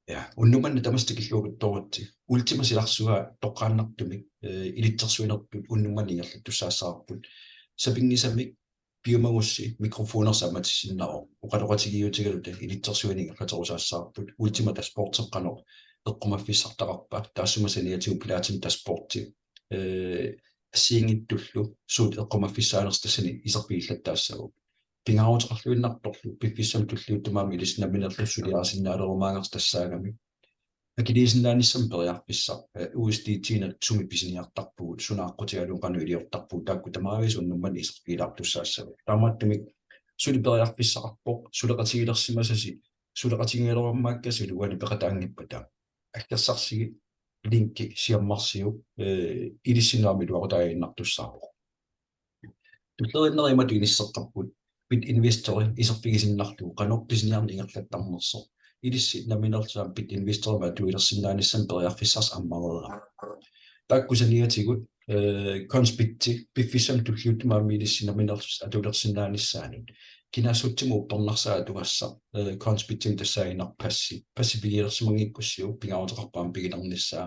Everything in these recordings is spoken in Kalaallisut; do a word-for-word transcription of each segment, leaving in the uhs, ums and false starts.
Ja, unnuk manna tamassi tikilluaqqusaavusi. Ultima silarsuaa toqqaannartumik, eh, ilitsersuinertut unnuk manna ingerlattussaassavarput. Sapinngisamik piumagussi mikrofonersi ammatissinnaavoq. Oqaloqatigiiutigaluta ilitsersuineq ingerlaterusaassavarput. Ultima dashboardeqqanoq eqqumaffigisartaqarpa, taassuma saniatigut Platin dashboardi. Eh, assigiinngitsullu suut eqqumaffissaanersut tassani iserfigillattaassavagut. Pingaaruteqarluinnartorlu piffissami tulliuttumi aamma ilissi nammineerlusi suliarisinnaalerumaarnersi tassaagami. Akiliisinnaanissamut periarfissaq, eh, U S D T-nut sumi pisiniartarpugut, suna aqqutigalugu qanoq iliortarpugut, taakku tamaviisa unnuk manna iserfigilaartussaassavagut. Taamaattumik suli periarfissaqarpoq, suleqatigilersimasasi, suleqatigilerumaarpasi uani peqataanngippata. Aggersarsigit, linki siammarsiuk, eh, ilissinnut aamma iluaqutaaginnartussaavoq. Tulleriinneri imatut inisseqqapput: Bit Investori iserfigisinnarlugu qanoq pisiniarneq ingerlattarnersoq. Ilissi nammineerlusi aamma Bit Investorimik atuilersinnaanissamut periarfissarsi ammareerami. Taakku saniatigut, eh, Coinsbiti piffissami tulliuttumi aamma ilissi nammineerlusi atuilersinnaanissaanut. Kinaassutsimut uppernarsaat atugassaq, eh, Coinsbitimi tassaaginnarpoq passi. Passi pigilersimanngikkussiuk pingaaruteqarpoq aamma pigilernissaa.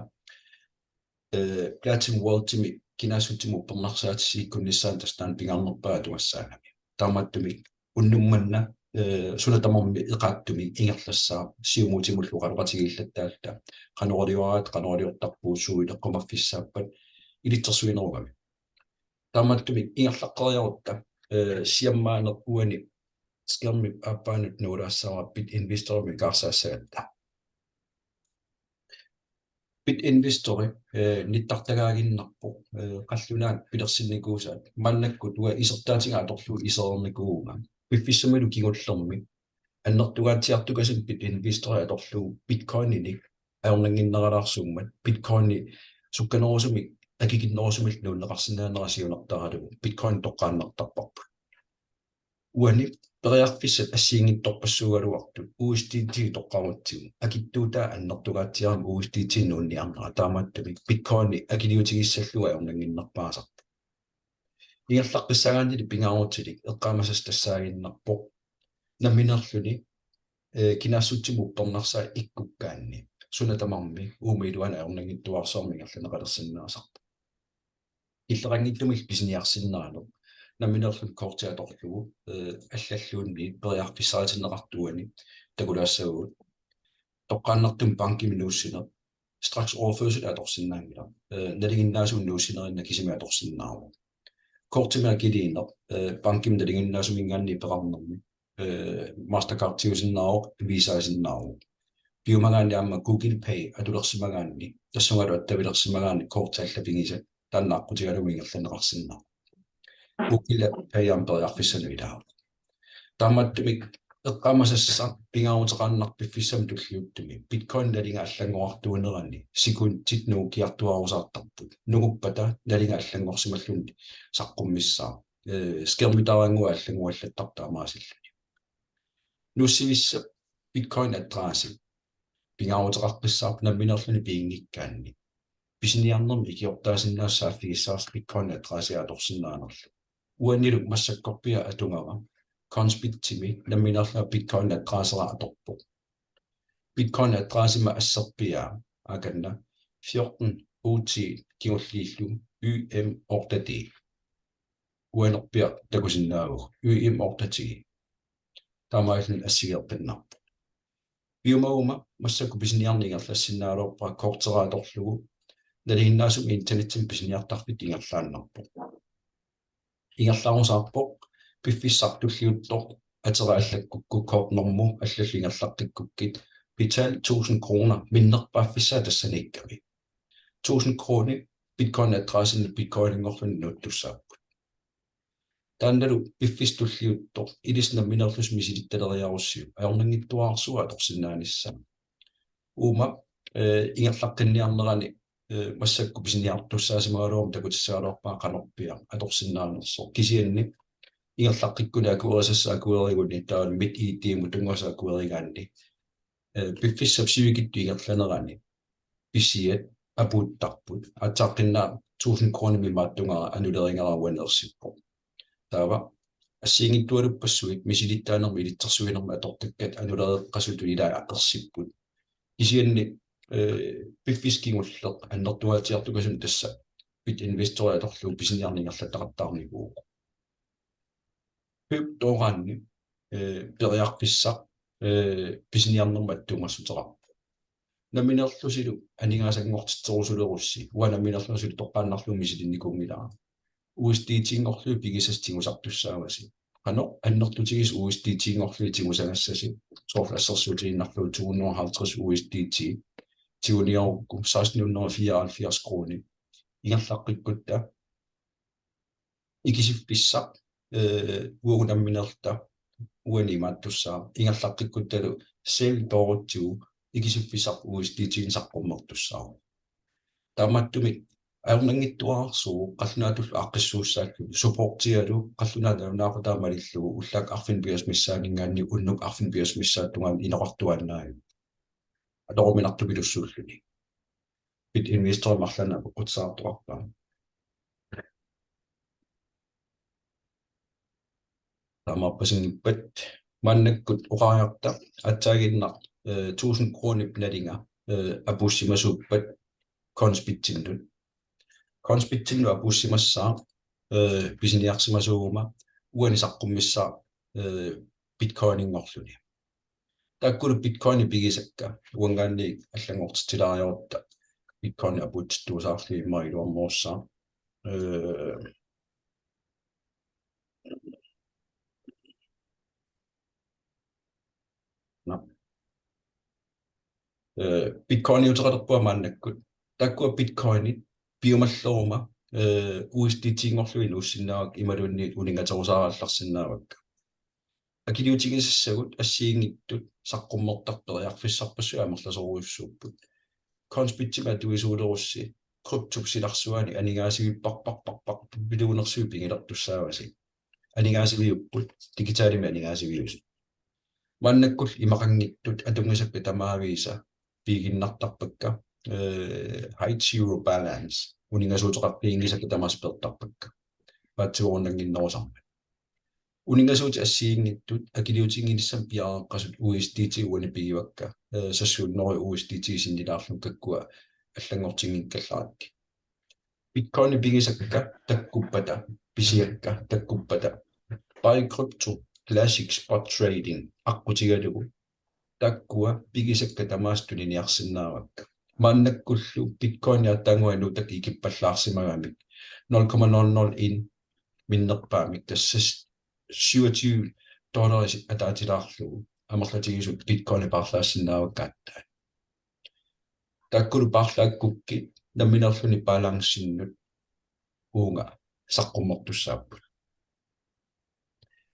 Eh, Platin Walletimi kinaassutsimut uppernarsaat isikkunnissaanut tassa taanna pingaarnerpaaq atugassaagami. Taamaattumik unnuk manna, eh, suna tamarmi eqaatsumik ingerlassaaq siumuutimullu oqaloqatigiillattaalluta. Qanoq iliortarpugut, qanoq iliortarpugut, suut eqqumaffissaappat ilitsersuinerugami. Taamaattumik ingerlaqqeriarutta, eh, siammaaneq uani skærmip aappaanut nuulaassavara Bit Investorimik ikaarsaassagatta. Bit Investori, eh, nittartagaaginnarpoq, eh, qallunaat pilersinnikuusaat. Maannakkut uanga isertaatiga atorlugu isereernikuuvunga. Piffissamilu kingullermi annertungaatsiartukasimmik Bit Investori atorlugu Bitcoininik ajornannginneralaarsuummat, Bitcoini sukkanerusumik akikinnerusumillu nuunneqarsinnaanera siunertaralugu Bitcoin toqqaannartarparput. Uani periarfissat assigiinngitsorpassuugaluartut U S D T toqqarutsigu akitsuutaa annertungaatsiarami U S D T nuunniarnera, taamaattumik Bitcoini akiliutigissallugu ajornannginnerpaasarpoq. Ingerlaqqissaagaanni pingaarutilik eqqaamasassaq tassaaginnarpoq nammineerluni, eh, kinaassutsimut uppernarsaat ikkukkaanni suna tamarmi uuma iluani ajornanngitsuararsuarmik ingerlanneqalersinnaasarpoq. Killeqanngitsumik pisiniarsinnaaneq nammineerluni korti atorlugu, eh, allalluunniit periarfissaritinneqartuani takulaassavagut. Toqqaannartumik bankimi nuussineq, straks overførsel atorsinnaanngilaq. Eh, nalinginnaasumik nuussinerinnaq kisimi atorsinnaavoq. Kortimik akiliineq, eh, bankimi nalinginnaasuminngaanniit peqarnermi, eh, Mastercardiusinnaavoq, Visaisinnaavoq. Piumagaanni aamma Google Pay atulersimagaanni, tassungalu attavilersimagaanni korti allapigisat, taanna aqqutigalugu ingerlanneqarsinnaavoq. Google Pay aamma periarfissanut ilaavoq. Taamaattumik eqqaamasassaq pingaaruteqaannarpoq piffissami tulliuttumi Bitcoin nalinga allanngorartuunerani sekundit nungukkiartuaarusaartarput. Nunguppata nalinga allanngorsimalluni saqqummissaaq. Eh, skærmitaarannguaq allannguallattarpoq taamaasilluni. Nuussivissap Bitcoin adresse pingaaruteqaqqissaarpoq nammineerluni piginngikkaanni. Pisiniarnermi ikiortaasinnaasut saaffigissavarsi Bitcoin adresse atorsinnaanerlugu. Uanilu massakkorpiaq atugara Coinsbitimi nammineerlunga Bitcoin adressera atorpoq. Bitcoin adressemi asserpiaa akanna fjorten O T kingulliillu Y M otte D. Uanerpiaq takusinnaavugut, Y M otte D. Taamaalilluni assigeeqqinnarpoq. Piumaguma massakkut pisiniarneq ingerlassinnaagaluarpara kortera atorlugu, nalinginnaasumik internetsimik pisiniartarfittut ingerlaannarpoq. Ingerlaarusaarpoq piffissaq tulliuttoq atera allakkukku, kortnormu allallu ingerlaqqikkukkit, betal tusind kroner minnerpaaffissaa tassaniikkami. Tusind kroner Bitcoin adresseni Bitcoininngorluni nuuttussaapput. Taannalu piffissaq tulliuttoq ilissi nammineerlusi misilittaleriarussiuk ajornanngitsuararsuaq atorsinnaanissaa. Uuma, eh, ingerlaqqinniarnerani, eh, massakkut pisiniartussaasimagaluarmat takutissagaluarpara qanorpiaq atorsinnaanersoq. Kisianni ingerlaqqikkuni akuerisassat akueriguni taava MitID-mut tunngasut akuerigaanni, eh, piffissap sivikitsup ingerlanerani pisiat apuuttarput. Aatsaaqqinnaaq tusind kronimik imaattugara annuleringara uani ersippoq. Taava assigiinngitsualuppassuit misilittaanermi ilitsersuinermi atortakkat annulereqqasutut ilaat ersipput. Kisianni, eh, piffissaq kingulleq annertungaatsiartukkasumik tassa Bit Investori atorlugu pisiniarneq ingerlattaqattaarnikuuvoq. Pyp tooraanni, eh, periarfissaq, eh, pisiniarnermut attuumassuteqarpoq. Nammineerlusilu aningaasanngortitserusulerussi, uanga nammineerlunga suli toqqaannarlugu misilinnikuunngilara. U S D T-nngorlugit pigisassat tigusartussaavasi. Qanoq annertutigisut U S D T-nngorlugit tigusagassasi, soorlu assersuutigiinnarlugu to hundrede og halvtreds U S D T, tiguniarukku seksten hundrede og fireoghalvfjerds kroner. Ingerlaqqikkutta ikisiffissaq, eh, uagut nammineerluta uani imaattussaavoq, ingerlaqqikkuttalu sell toorutsigu ikisiffissaq U S D T-nik saqqummertussaavoq. Taamaattumik ajornanngitsuararsuuvoq qallunaatullu aaqqissuussaallugu, supportigalugu qallunaat nalunaaqutaa malillugu, ullaakkut arfineq-pingasut missaanninngaanniit unnukkut arfineq-pingasut missaata tungaanut inoqartuaannaajuvoq. Atoruminartupilussuulluni. Bit Investori marlunnik apeqqutisaartoqarpara. Taamaappasinngippat maannakkut oqariarta aatsaannguaq, eh, tusind kronip nalinga, eh, apuussimasuuppat Coinsbitsinnut. Coinsbitsinnut apuussimassaaq, eh, pisiniarsimasuuguma uani saqqummissaaq, eh, Bitcoininngorluni. Taakkulu Bitcoinit pigisakka uanngaanniit allanngortitsilaariarutta Bitcoinit apuutsittuusaarlugit immaqa iluarnerussaaq. Eh, na. Eh, Bitcoiniuteqalerpunga maannakkut. Taakkua Bitcoinit piumalleruma, eh, U S D T-nngorlugit inuussinnaavakka imaluunniit uninngaterusaarallarsinnaavakka. Akiliutigisassagut assigiinngitsut saqqummertartut periarfissarpassuit amerlasoorujussuupput. Coinsbitsimik atuisuulerussi kryptop silarsuani aningaasivipparparparpar piluunersuit pigilertussaavasi. Aningaasiviupput, digitalimik aningaasiviusut. Maannakkullu imaqanngitsut atunngisakka tamaavisa piiginnartarpakka, eh, high zero balance. Uninngasuuteqarfiginngisakka tamaasa peertarpakka. Paatsiveerunnannginnerusarmat. Uninngasuutit assigiinngitsut akiliutiginissamut piareeqqasut U S D T uani pigivakka, eh, sassuunneru U S D T sinnilaarlugit kakkua allanngortinngikkallarakkit. Bitcoinit pigisakka takkuppata, pisiakka takkuppata, Buy Crypto Classic Spot Trading aqqutigalugu. Taakkua pigisakka tamaasa tuniniarsinnaavakka. Maannakkullu Bitcoinit aatsaannguaq nuutak ikippallaarsimagamik nul komma nul nul en minnerpaamik, tassa syvogtyve dollarit ataatilaarlugu amerlatigisut Bitcoinit paarlaassinnaavakka aatsaat. Taakkulu paarlaakkukkit nammineerluni balancennut uunga saqqummertussaapput.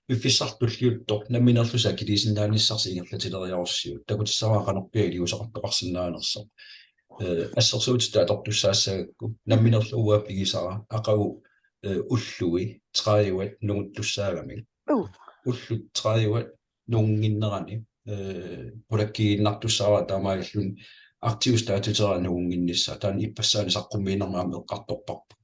Piffissaq tulliuttoq nammineerlusi akiliisinnaanissarsi ingerlatileriarussiuk. Takutissavara qanorpiaq iliuuseqartoqarsinnaanersoq. Eh, assersuutitut atortussaassagakku nammineerlunga uanga pigisara aqagu, eh, ullui tredive nunguttussaagamik. Uh. Ullut tredive nungunnginnerani, eh, pulakkiinnartussavara taamaalilluni aktiv statusera nungunnginnissaa. Taanna ippassaani saqqummiinermi aamma eqqartorparput.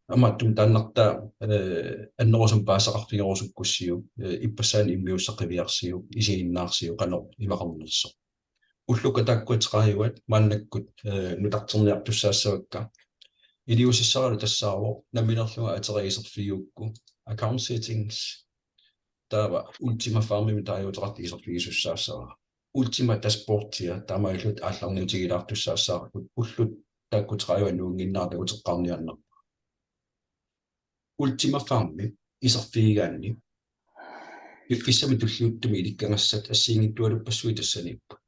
Aamma taannartaa, eh, annerusumik paasisaqarfigerusukkussiuk, eh, ippassaani immiussaq qiviarsiuk, isiginnaarsiuk qanoq imaqarnersoq. Ullukka taakkua tredive maannakkut, eh, nutarterniartussaassavakka. Iliuusissaralu tassaavoq nammineerlunga ateria iserfigigukku account settings, taava Ultima Farmimik taaguuteqartoq iserfigisussaassavara. Ultima Dashboardia taamaalilluta aallarniutigilaartussaassavakka, ullut taakku tredive nungunnginnerat takuteqqaarniarnerput. Ultima Farmi iserfigigaanni piffissami tulliuttumi ilikkagassat assigiinngitsualuppassuit tassaniipput.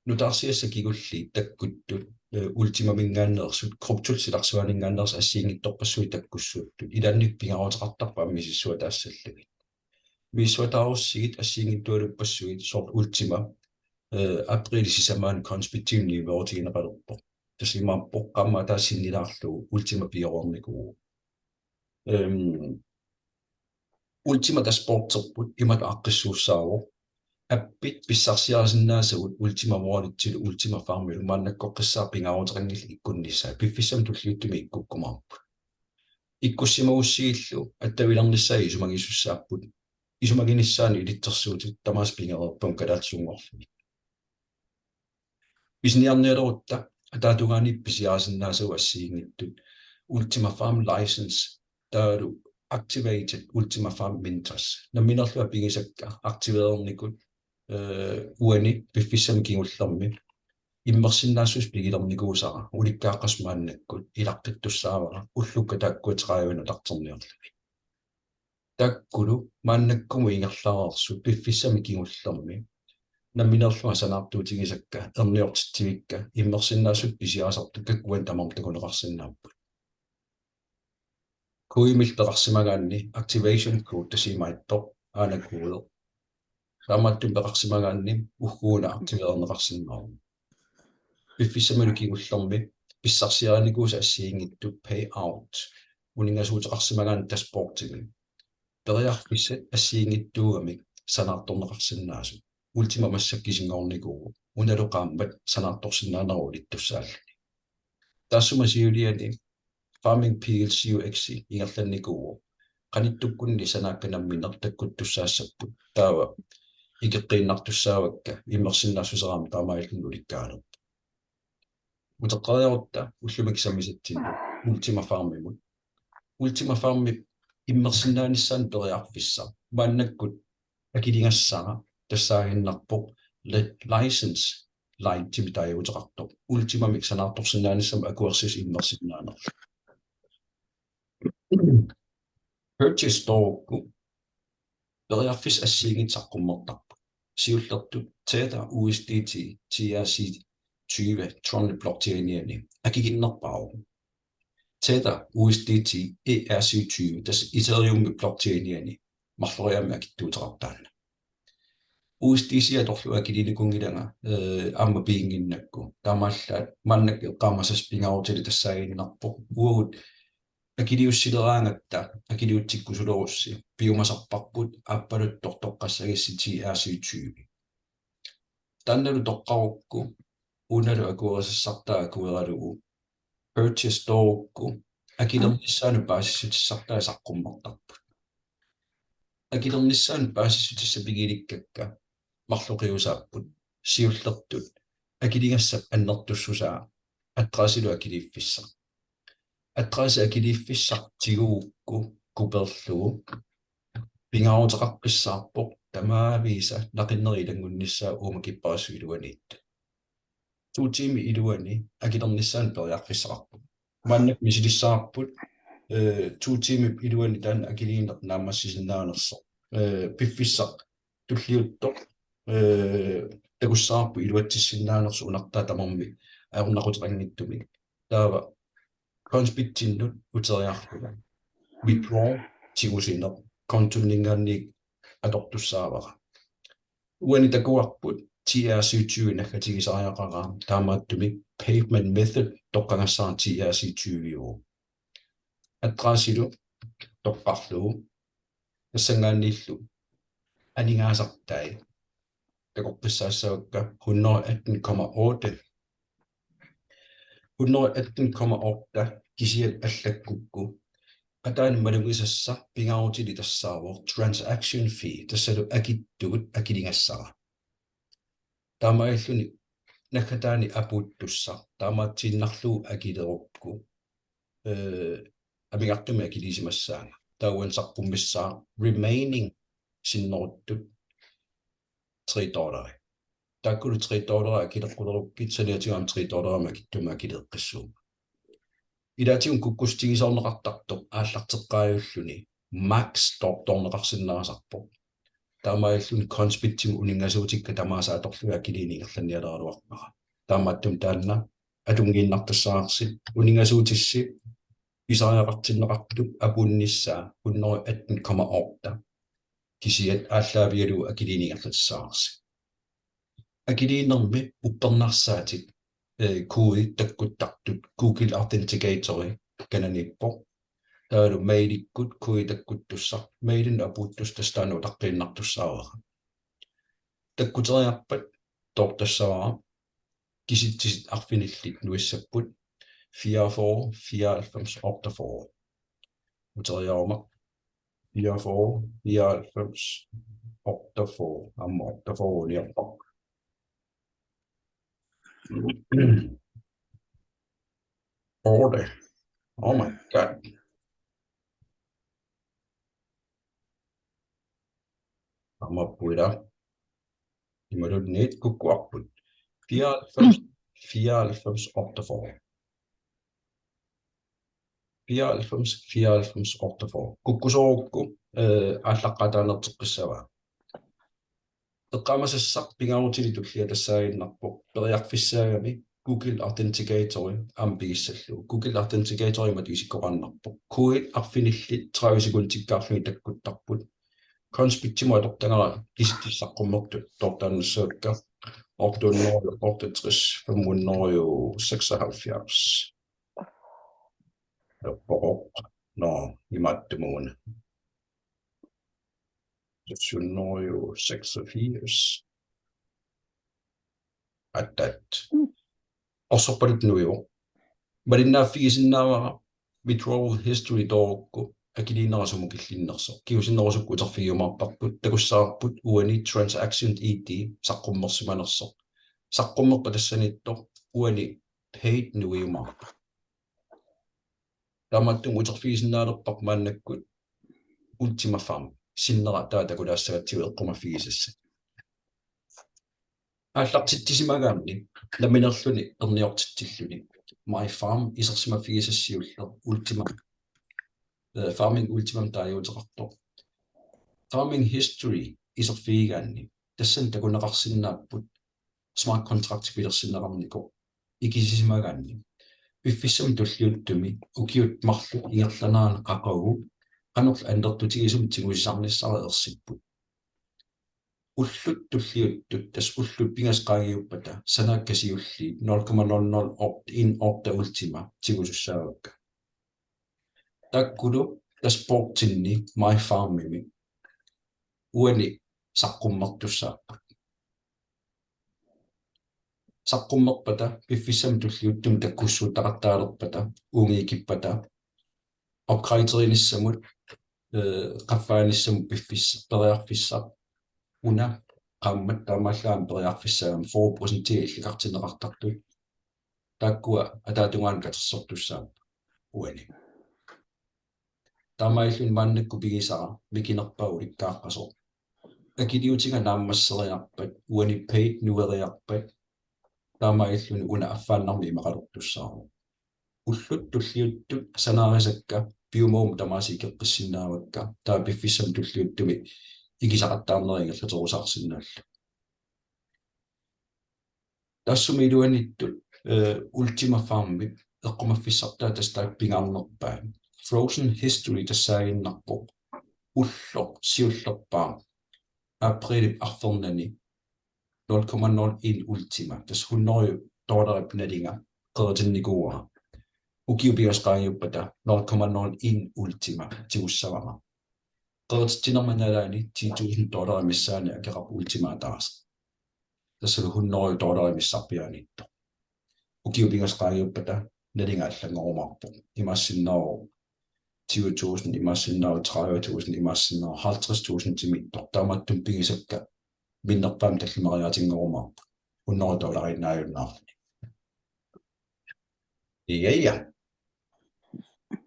Nutaarsiassat kingulliit takkuttut, eh, Ultimaminngaanneersut, kryptop silarsuaninngaanneersut assigiinngitsorpassuit takkussuuttut. Ilaanni pingaaruteqartarput aamma misissuataassallugit. Misissuataarussigit assigiinngitsualuppassuit soorlu Ultima, eh, aprilip sisamaani Coinsbitimi niuerutigineqalerpoq. Tassa imaappoq qaammat ataaseq sinnilaarlugu Ultima pigereernikuuvoq. Ehm, Ultima Dashboarderput imatut aaqqissuussaavoq. Appit pissarsiarisinnaasagut Ultima Walletilu Ultima Farmilu maannakkorpiaq pingaaruteqanngillat ikkunnissaat, piffissami tulliuttumi ikkukkumaarput. Ikkussimagussigillu attavilernissaat isumagisussaapput. Isumaginissaanut ilitsersuutit tamaasa pigereerpagut kalaallisuunngorlugit. Pisiniarnialerutta ataatungaani pisiarisinnaasagut assigiinngitsut Ultima Farm License taavalu Activated Ultima Farm Mintas. Nammineerlunga pigisakka aktiveernikut, eh, uani piffissami kingullermi immersinnaassuseq pigilernikuusara ulikkaaqqasoq maannakkut ilaqqittussaavara ullukka taakkua tredive nutarterniarlugit. Taakkulu maannakkumut ingerlareersut piffissami kingullermi nammineerlunga sanaartuutigisakka erniortitsivikka immersinnaassuseq pisiarisartut kakkuani tamarmik takuneqarsinnaapput. Kodeemik peqarsimagaanni activation code tassa imaattoq aana kode. Taamaattumik peqarsimagaanni ugguuna aktiveerneqarsinnaavoq. Piffissamilu kingullermi pissarsiarinikuusat assigiinngitsut payout uninngasuuteqarsimagaanni dashboardimi periarfissat assigiinngitsuugamik sanaartorneqarsinnaasut. Ultima massakkut kisinngornikuuvoq. Unalu qaammat sanaartorsinnaanerulluni ittussaalluni. Taassuma siuliani Farming P L C U X ingerlannikuuvoq. Qanittukkunni sanaakka namminneq takkuttussaassapput. Taava ikeqqiinnartussaavakka immersinnaassuseq aamma taamaalilluni ulikkaanerpoq. Uteqqeriarutta ullumi sammisatsinnut Ultima Farmimut. Ultima Farmip immersinnaanissaanut periarfissaq maannakkut akiligassara tassaaginnarpoq li-, license linetimik taaguuteqartoq. Ultimamik sanaartorsinnaanissamut akuersissut immersinnaanerlugu. Purchase storekku periarfissat assigiinngitsut saqqummertarput. Siullertut Tether U S D T T R C tyve Tron blockchainiani akikinnerpaavoq. Tether U S D T E R C tyve tassa Ethereum blockchainiani marloriaammik akitsuuteqartoq taanna. U S D C atorlugu akiliinikuunngilanga, eh, aamma piginnginnakku. Taamaallaat maannakkut eqqaamasassaq pingaarutilik tassaaginnarpoq. Uagut akiliussileraangatta akiliutsikkusulerussi piumasarparput aappaluttoq toqqassagissi T R C tyve. Taannalu toqqarukku unalu akuerisassartaa akueralugu purchase storekku akilernissaanut paasissutissartaa saqqummertarput. Akilernissaanut paasissutissaq pigilikkakka marloqiusaapput, siullertut akiligassap annertussusaa adressilu akiliiffissaq. Adressi akiliiffissaq tigugukku kuperlugu pingaaruteqarpassaarpoq tamaviisa naqinnerit ilanngunnissaat uuma kipparissut iluaniittut. To tiimip iluani akilernissaanut periarfissaqarpoq. Maannakkut misilissavarput, eh, to tiimip iluani taanna akiliineq naammassisinnaanersoq. Eh, piffissaq tulliuttoq, eh, takussavarput iluatsissinnaanersoq unartaa tamarmik ajornaquteqanngitsumik. Taava Coinsbitinnut uteriarlugu withdraw tigusineq kontonninngaanniit atortussaavara. Uani takuarput T R C tyve naggatigisariaqaraa, taamaattumik payment method toqqagassara T R C tyve-uvoq. Adressilu toqqarlugu tassanngaanniillu aningaasartai takoqqissaassavakka hundrede atten komma otte. Hundrede atten komma otte kisiat allakkukku ataani malugisassaq pingaarutilik tassaavoq transaction fee, tassalu akitsugut akiligassara. Taamaalilluni naggataani apuuttussaq taamaatsiinnarlugu akilerukku, eh, amigartumik akiliisimassaanga. Taava uani saqqummissaaq remaining sinneruttut tre dollari. Taakkulu tre dollari akileqqulerukkit saniatigut aamma tre dollarimik akittumik akileeqqissuugut. Ilaatigut kukkussutigisoorneqartartoq aallarteqqaajulluni max tortorneqarsinnaasarpoq. Taamaalilluni Coinsbitimut uninngasuutikka tamaasa atorlugit akiliineq ingerlannialeraluarpara. Taamaattumik taanna atunngiinnartussavarsi, uninngasuutissi pisariaqartinneqartup apuunnissaa hundrede atten komma otte kisiat aallaavigalugu akiliineq ingerlatissavarsi. Akiliinermi uppernarsaatit, eh, kodit takkuttartut Google Authenticatori kananiippoq. Taavalu mailikkut kode takkuttussaq, mailinnut apuuttussaq tassa taanna utaqqiinnartussaavara. Takkuteriarpat toortassavara, kisitsisit arfinillit nuissapput, fireogfyrre fireoghalvfems otteogfyrre. Uteriarumaarpoq, fireogfyrre fireoghalvfems otteogfyrre, aamma otteogfyrre uniorpara. Order. Oh my God. Aamma puila. Imaluunniit kukkuarput. Fireoghalvfems, fireoghalvfems, otteogfyrre. Fireoghalvfems, fireoghalvfems, otteogfyrre. Kukkusoorukku, eh, aallaqqaataaneerteqqissavaa. Eqqaamasassaq pingaarutilik tullia tassaaginnarpoq periarfissaagami Google Authenticatori aamma pigissallugu. Google Authenticatori imatut isikkoqarnerpoq. Kodeq arfinillit tredive sekundikkaarlugit takkuttarput. Coinsbitimut atortagara kisitsisit saqqummertut toortaannassavakka. Otte hundrede otteogtres, fem hundrede seksoghalvfjerds. Eppoq. Nå, imaattumut. Seks hundrede seksogfirs. Attat. Orsorpaluttunuivo. Malinnaaffigisinnaavarput withdrawal history toorukku akiliinerusumut killinnersoq. Kingusinnerusukkut uterfigiumaarparput, takussavarput uani transaction I D saqqummersimanersoq. Saqqummerpat tassaniittoq uani paid nuiumaarpoq. Taamaattumik uterfigisinnaalerparput maannakkut Ultima Farm sinnera taava takulaassagatsigu eqqumaffigisassat. Aallartitsisimagaanni nammineerluni erniortitsilluni My Farm isersimaffigisassiulleq Ultima, eh, Farming Ultimamik taaguuteqartoq. Farming History iserfigigaanni tassani takuneqarsinnaapput smart contract pilersinneqarnikoq ikisisimagaanni. Piffissami tulliuttumi ukiut marluk ingerlaneranni qaqugu qanorlu annertutigisumik tigusisarnissara ersipput. Ullut tulliuttut, tassa ullut pingasut qaangiuppata, sanaakka siulliit nul komma nul nul otte en otte Ultima tigusussaavakka. Taakkulu dashboardinni My Farmimi uani saqqummertussaapput. Saqqummerpata piffissami tulliuttumi takkussuuttaqattaalerpata, uungiikippata, upgraderinissamut, eh, qaffaanissamut piffissaq, periarfissaq una qaammat taamaallaat periarfissaagami fyrre procent illikartinneqartartut. Taakkua ataatungaanut katersortussaapput uani. Taamaalilluni maannakkut pigisara mikinerpaaq ulikkaaqqasoq. Akiliutiga naammasseriarpat, uani paid nueriarpat, taamaalilluni una affaannarmik imaqalertussaavoq. Ullut tulliuttut sanaarisakka piumaguma tamaasa ikeqqissinnaavakka, taava piffissami tulliuttumi ikisaqattaarnerit ingerlaterusaarsinnaallutik. Taassuma iluaniittut, eh, Ultima Farmip eqqumaffissartaa tassa taakku pingaarnerpaat. Frozen History tassaaginnarpoq ulloq siullerpaaq aprilip arfernanni nul komma nul en Ultima, tassa hundrede dollarip nalinga qeritinnikuuara. Ukiut pingasut qaangiuppata nul komma nul en Ultima tigussavara. Qerititsinerma nalaani ti tusind dollarit missaanni akeqarpoq Ultima ataaseq. Tassalu hundrede dollarit missarpiaaniittoq. Ukiut pingasut qaangiuppata nalinga allanngorumaarpoq. Imaassinnaavoq tyve tusind, imaassinnaavoq tredive tusind, imaassinnaavoq halvtreds tusindimiittoq. Taamaattumik pigisakka minnerpaamik tallimariaatinngorumaarput. Hundrede dollariinnaajunnaarluni. Ja, ja.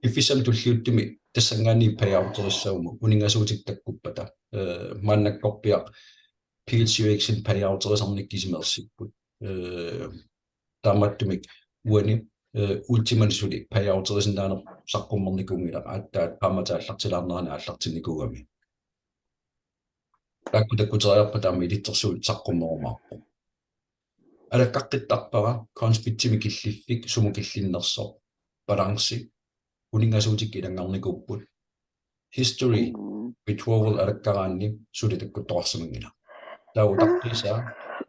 Piffissami tulliuttumi tassanngaanniit payouterissaguma uninngasuutit takkuppata. Eh, maannakkorpiaq P L C U X-inik payouterisarnikkut isima ersipput. Eh, taamaattumik uani, eh, Ultimanik suli payouterisinnaaneq saqqummernikuunngilaq, aatsaat qaammat aallartilaarnerani aallartinnikuugami. Taakku takkuteriarpata aamma ilitsersuut saqqummerumaarpoq. Alakkaqqittarpara Coinsbitimi killiffik sumut killinnersoq, balanci, uninngasuutikkut ilanngarnikuupput. History, mm, withdrawal alakkaraanni suli takkuttoqarsimanngilaq. Taava utaqqiisaa,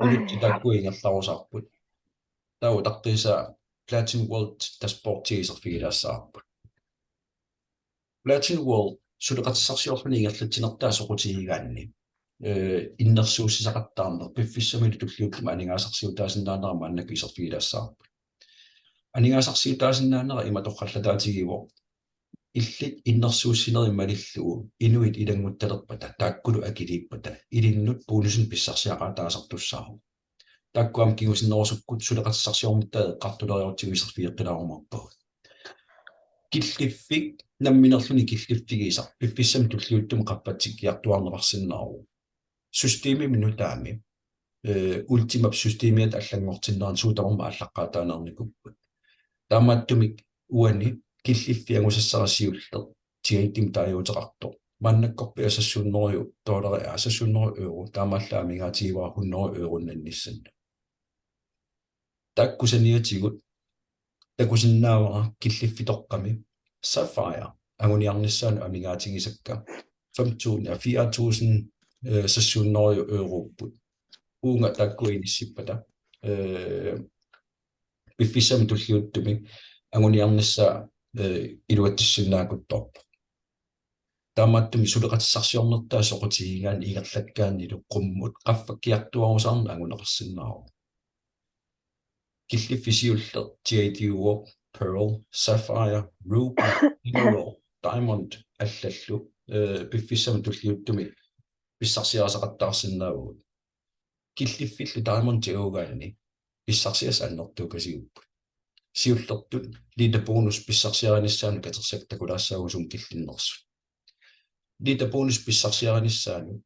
minutsit taakku ingerlarusaarput. Taava utaqqiisaa Platin World dashboardi iserfigilaassavarput. Platin World suleqatissarsiorluni ingerlatsinertaa soqutigigaanni, eh, innersuussisaqattaarneq piffissamilu tulliuttumi aningaasarsiutaasinnaanera maannakkut iserfigilaassavarput. Aningaasarsiutaasinnaanera ima torrallataatigivoq: illit innersuussinerit malillugu inuit ilannguttalerpata, taakkulu akiliippata, ilinnut bonusinik pissarsiaqaataasartussaavoq. Taakku aamma kingusinnerusukkut suleqatissarsiornitta eqqartuleriarutsigu iserfigeqqilaarumaarpagut. Killiffik namminerluni killiffigisaq piffissami tulliuttumi qaffakkiartuaarneqarsinnaavoq. Systemimi nutaami, eh, Ultimap systemiata allanngortinnerani suut tamarmik aallaqqaataanernikuupput. Taamaattumik uani killiffiangusassara siulleq T I D-mi taaguuteqartoq. Maannakkorpiaq seks hundrede dollari, aa, seks hundrede euro, taamaallaat amigaatigivara hundrede euronninnissannut. Taakku saniatigut takusinnaavara killiffitoqqami Sapphire anguniarnissaanut amigaatigisakka fem tusind, ja, fire tusind, øh, seks hundrede europput. Uunga taakku inissippata, øh, piffissami tulliuttumi anguniarnissaa, øh, iluatsissinnaaleruttorpoq. Taamaattumik suleqatissarsiornertaa soqutigigaanni ingerlakkaannilu qummut qaffakkiartuaarusaarneq anguneqarsinnaavoq. Killiffik siulleq T I D-uvoq Pearl, Sapphire, Ruby, Emerald, Diamond allallu, øh, piffissami tulliuttumi pissarsiarisaqattaarsinnaavugut. Killiffillu Diamond tigugaanni pissarsiassat annertuukasiupput. Siullertut leaderbonus pissarsiarinissaanut katersat takulaassaagut sumut killinnersut. Leaderbonus pissarsiarinissaanut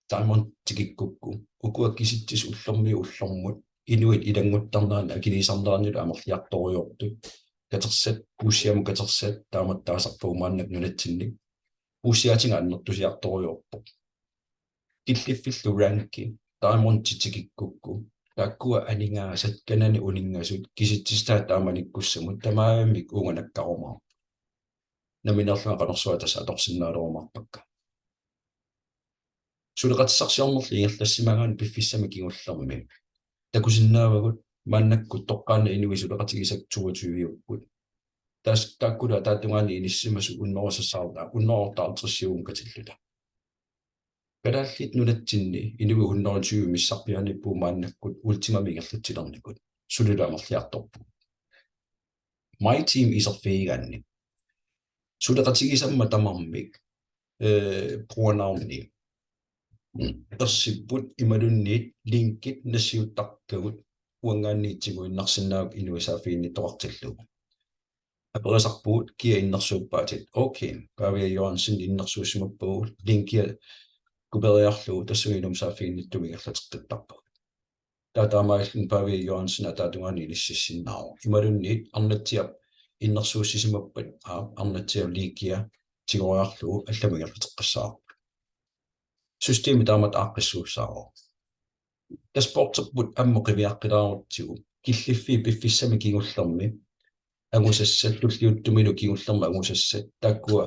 Diamond tikikkukku ukua kisitsisit ullormiit ullormut inuit ilannguttarneranni akiliisarnerannut amerliartorujoortut. Katersat, puussiamut katersat, taamak taasarpagut maannakkut nunatsinni. Puussiatigut annertusiartorujoorpoq. Killiffillu ranki Diamond tikikkukku taakkua aningaasat kanani uninngasut kisitsisitaat taamanikkussamut tamarmik uunga nakkarumaarput. Nammineerlunga qanorsuaq tassa atorsinnaalerumaarpakka. Suleqatissarsiornerlu ingerlassimagaanni piffissami kingullermi takusinnaavagut maannakkut toqqaannaq inuit suleqatigisakka toogtyve-upput. Tassa taakkulu ataatungaani inissisimasut hundrede seksoghalvtreds, hundrede otteoghalvtreds-iuvoq katilluta. Kalaallit Nunatsinni inuit hundrede tyve missarpiaaniippugut maannakkut Ultimamik ingerlatsilernikut. Sulilu amerliartorpugut. My Team iserfigigaanni suleqatigisammat tamarmik, øh, brugernavni ersipput imaluunniit linkit nassiuttartagut uanngaanniit tiguinnarsinnaavoq inuit saaffiginnittoqartillugu. Aperisarpugut kia innersuuppaatit. Okay, Pavia Johansen innersuussimappagu linkia kopieriarlugu tassunga ilumut saaffiginnittumik ingerlateqqittarpagut. Taava taamaalilluni Pavia Johansen ataatungaani inississinnaavoq. Imaluunniit Arnatsiap innersuussisimappat, aa, Arnatsiap linkia tigoriarlugu allamut ingerlateqqissavarput. Systemi taamatut aaqqissuussaavoq. Dashboarderput ammut qiviaqqilaarutsigu killiffiit piffissami kingullermi angusassat, tulliuttumilu kingullermi angusassat, taakkua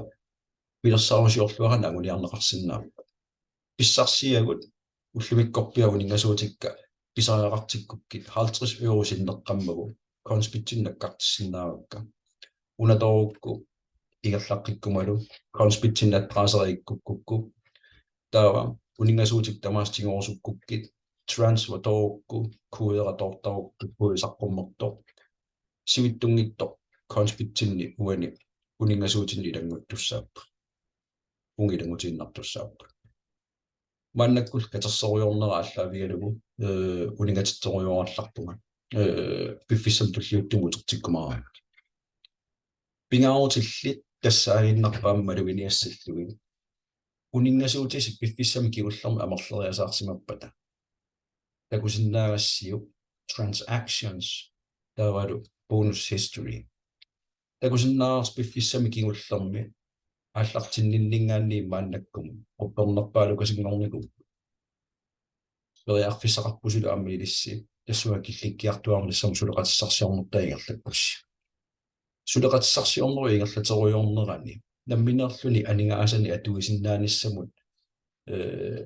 pilersaarusiorluaraanni anguniarneqarsinnaapput. Pissarsiagut ullumikkorpiaq uninngasuutikka pisariaqartikkukkit halvtreds euro sinneqqammagu Coinsbitsinnut nakkartissinnaavakka. Una toorukku ingerlaqqikkumalu Coinsbitsinnut adresseri ikkukkukku. Taava uninngasuutit tamaasa tigorusukkukkit transfer toorukku kodera toortarukku kode saqqummertoq. Sivitsunngitsoq Coinsbitsinni uani uninngasuutinni ilannguttussaapput. Uunga ilanngutiinnartussaapput. Maannakkullu katersorujoornera aallaavigalugu, øh, uninngatitsorujoorallarpunga. Øh, piffissami tulliuttumi utertikkumaarama. Pingaarutillit tassaaginnarput aamma maluginiassallugit. Uninngasuutisi piffissami kingullermi amerleriasaarsimappata takusinnaagassiuk transactions taavalu bonus history. Takusinnaavarsi piffissami kingullermi aallartinninninngaanniit maannakkumut quppernerpaalukasinngornikuupput. Periarfissaqarpusilu aamma ilissi tassunga killikkiartuaarnissamut suleqatissarsiornertaa ingerlakkussi. Suleqatissarsiornerup ingerlaterujoornerani nammineerluni aningaasanik atuisinnaanissamut, øh,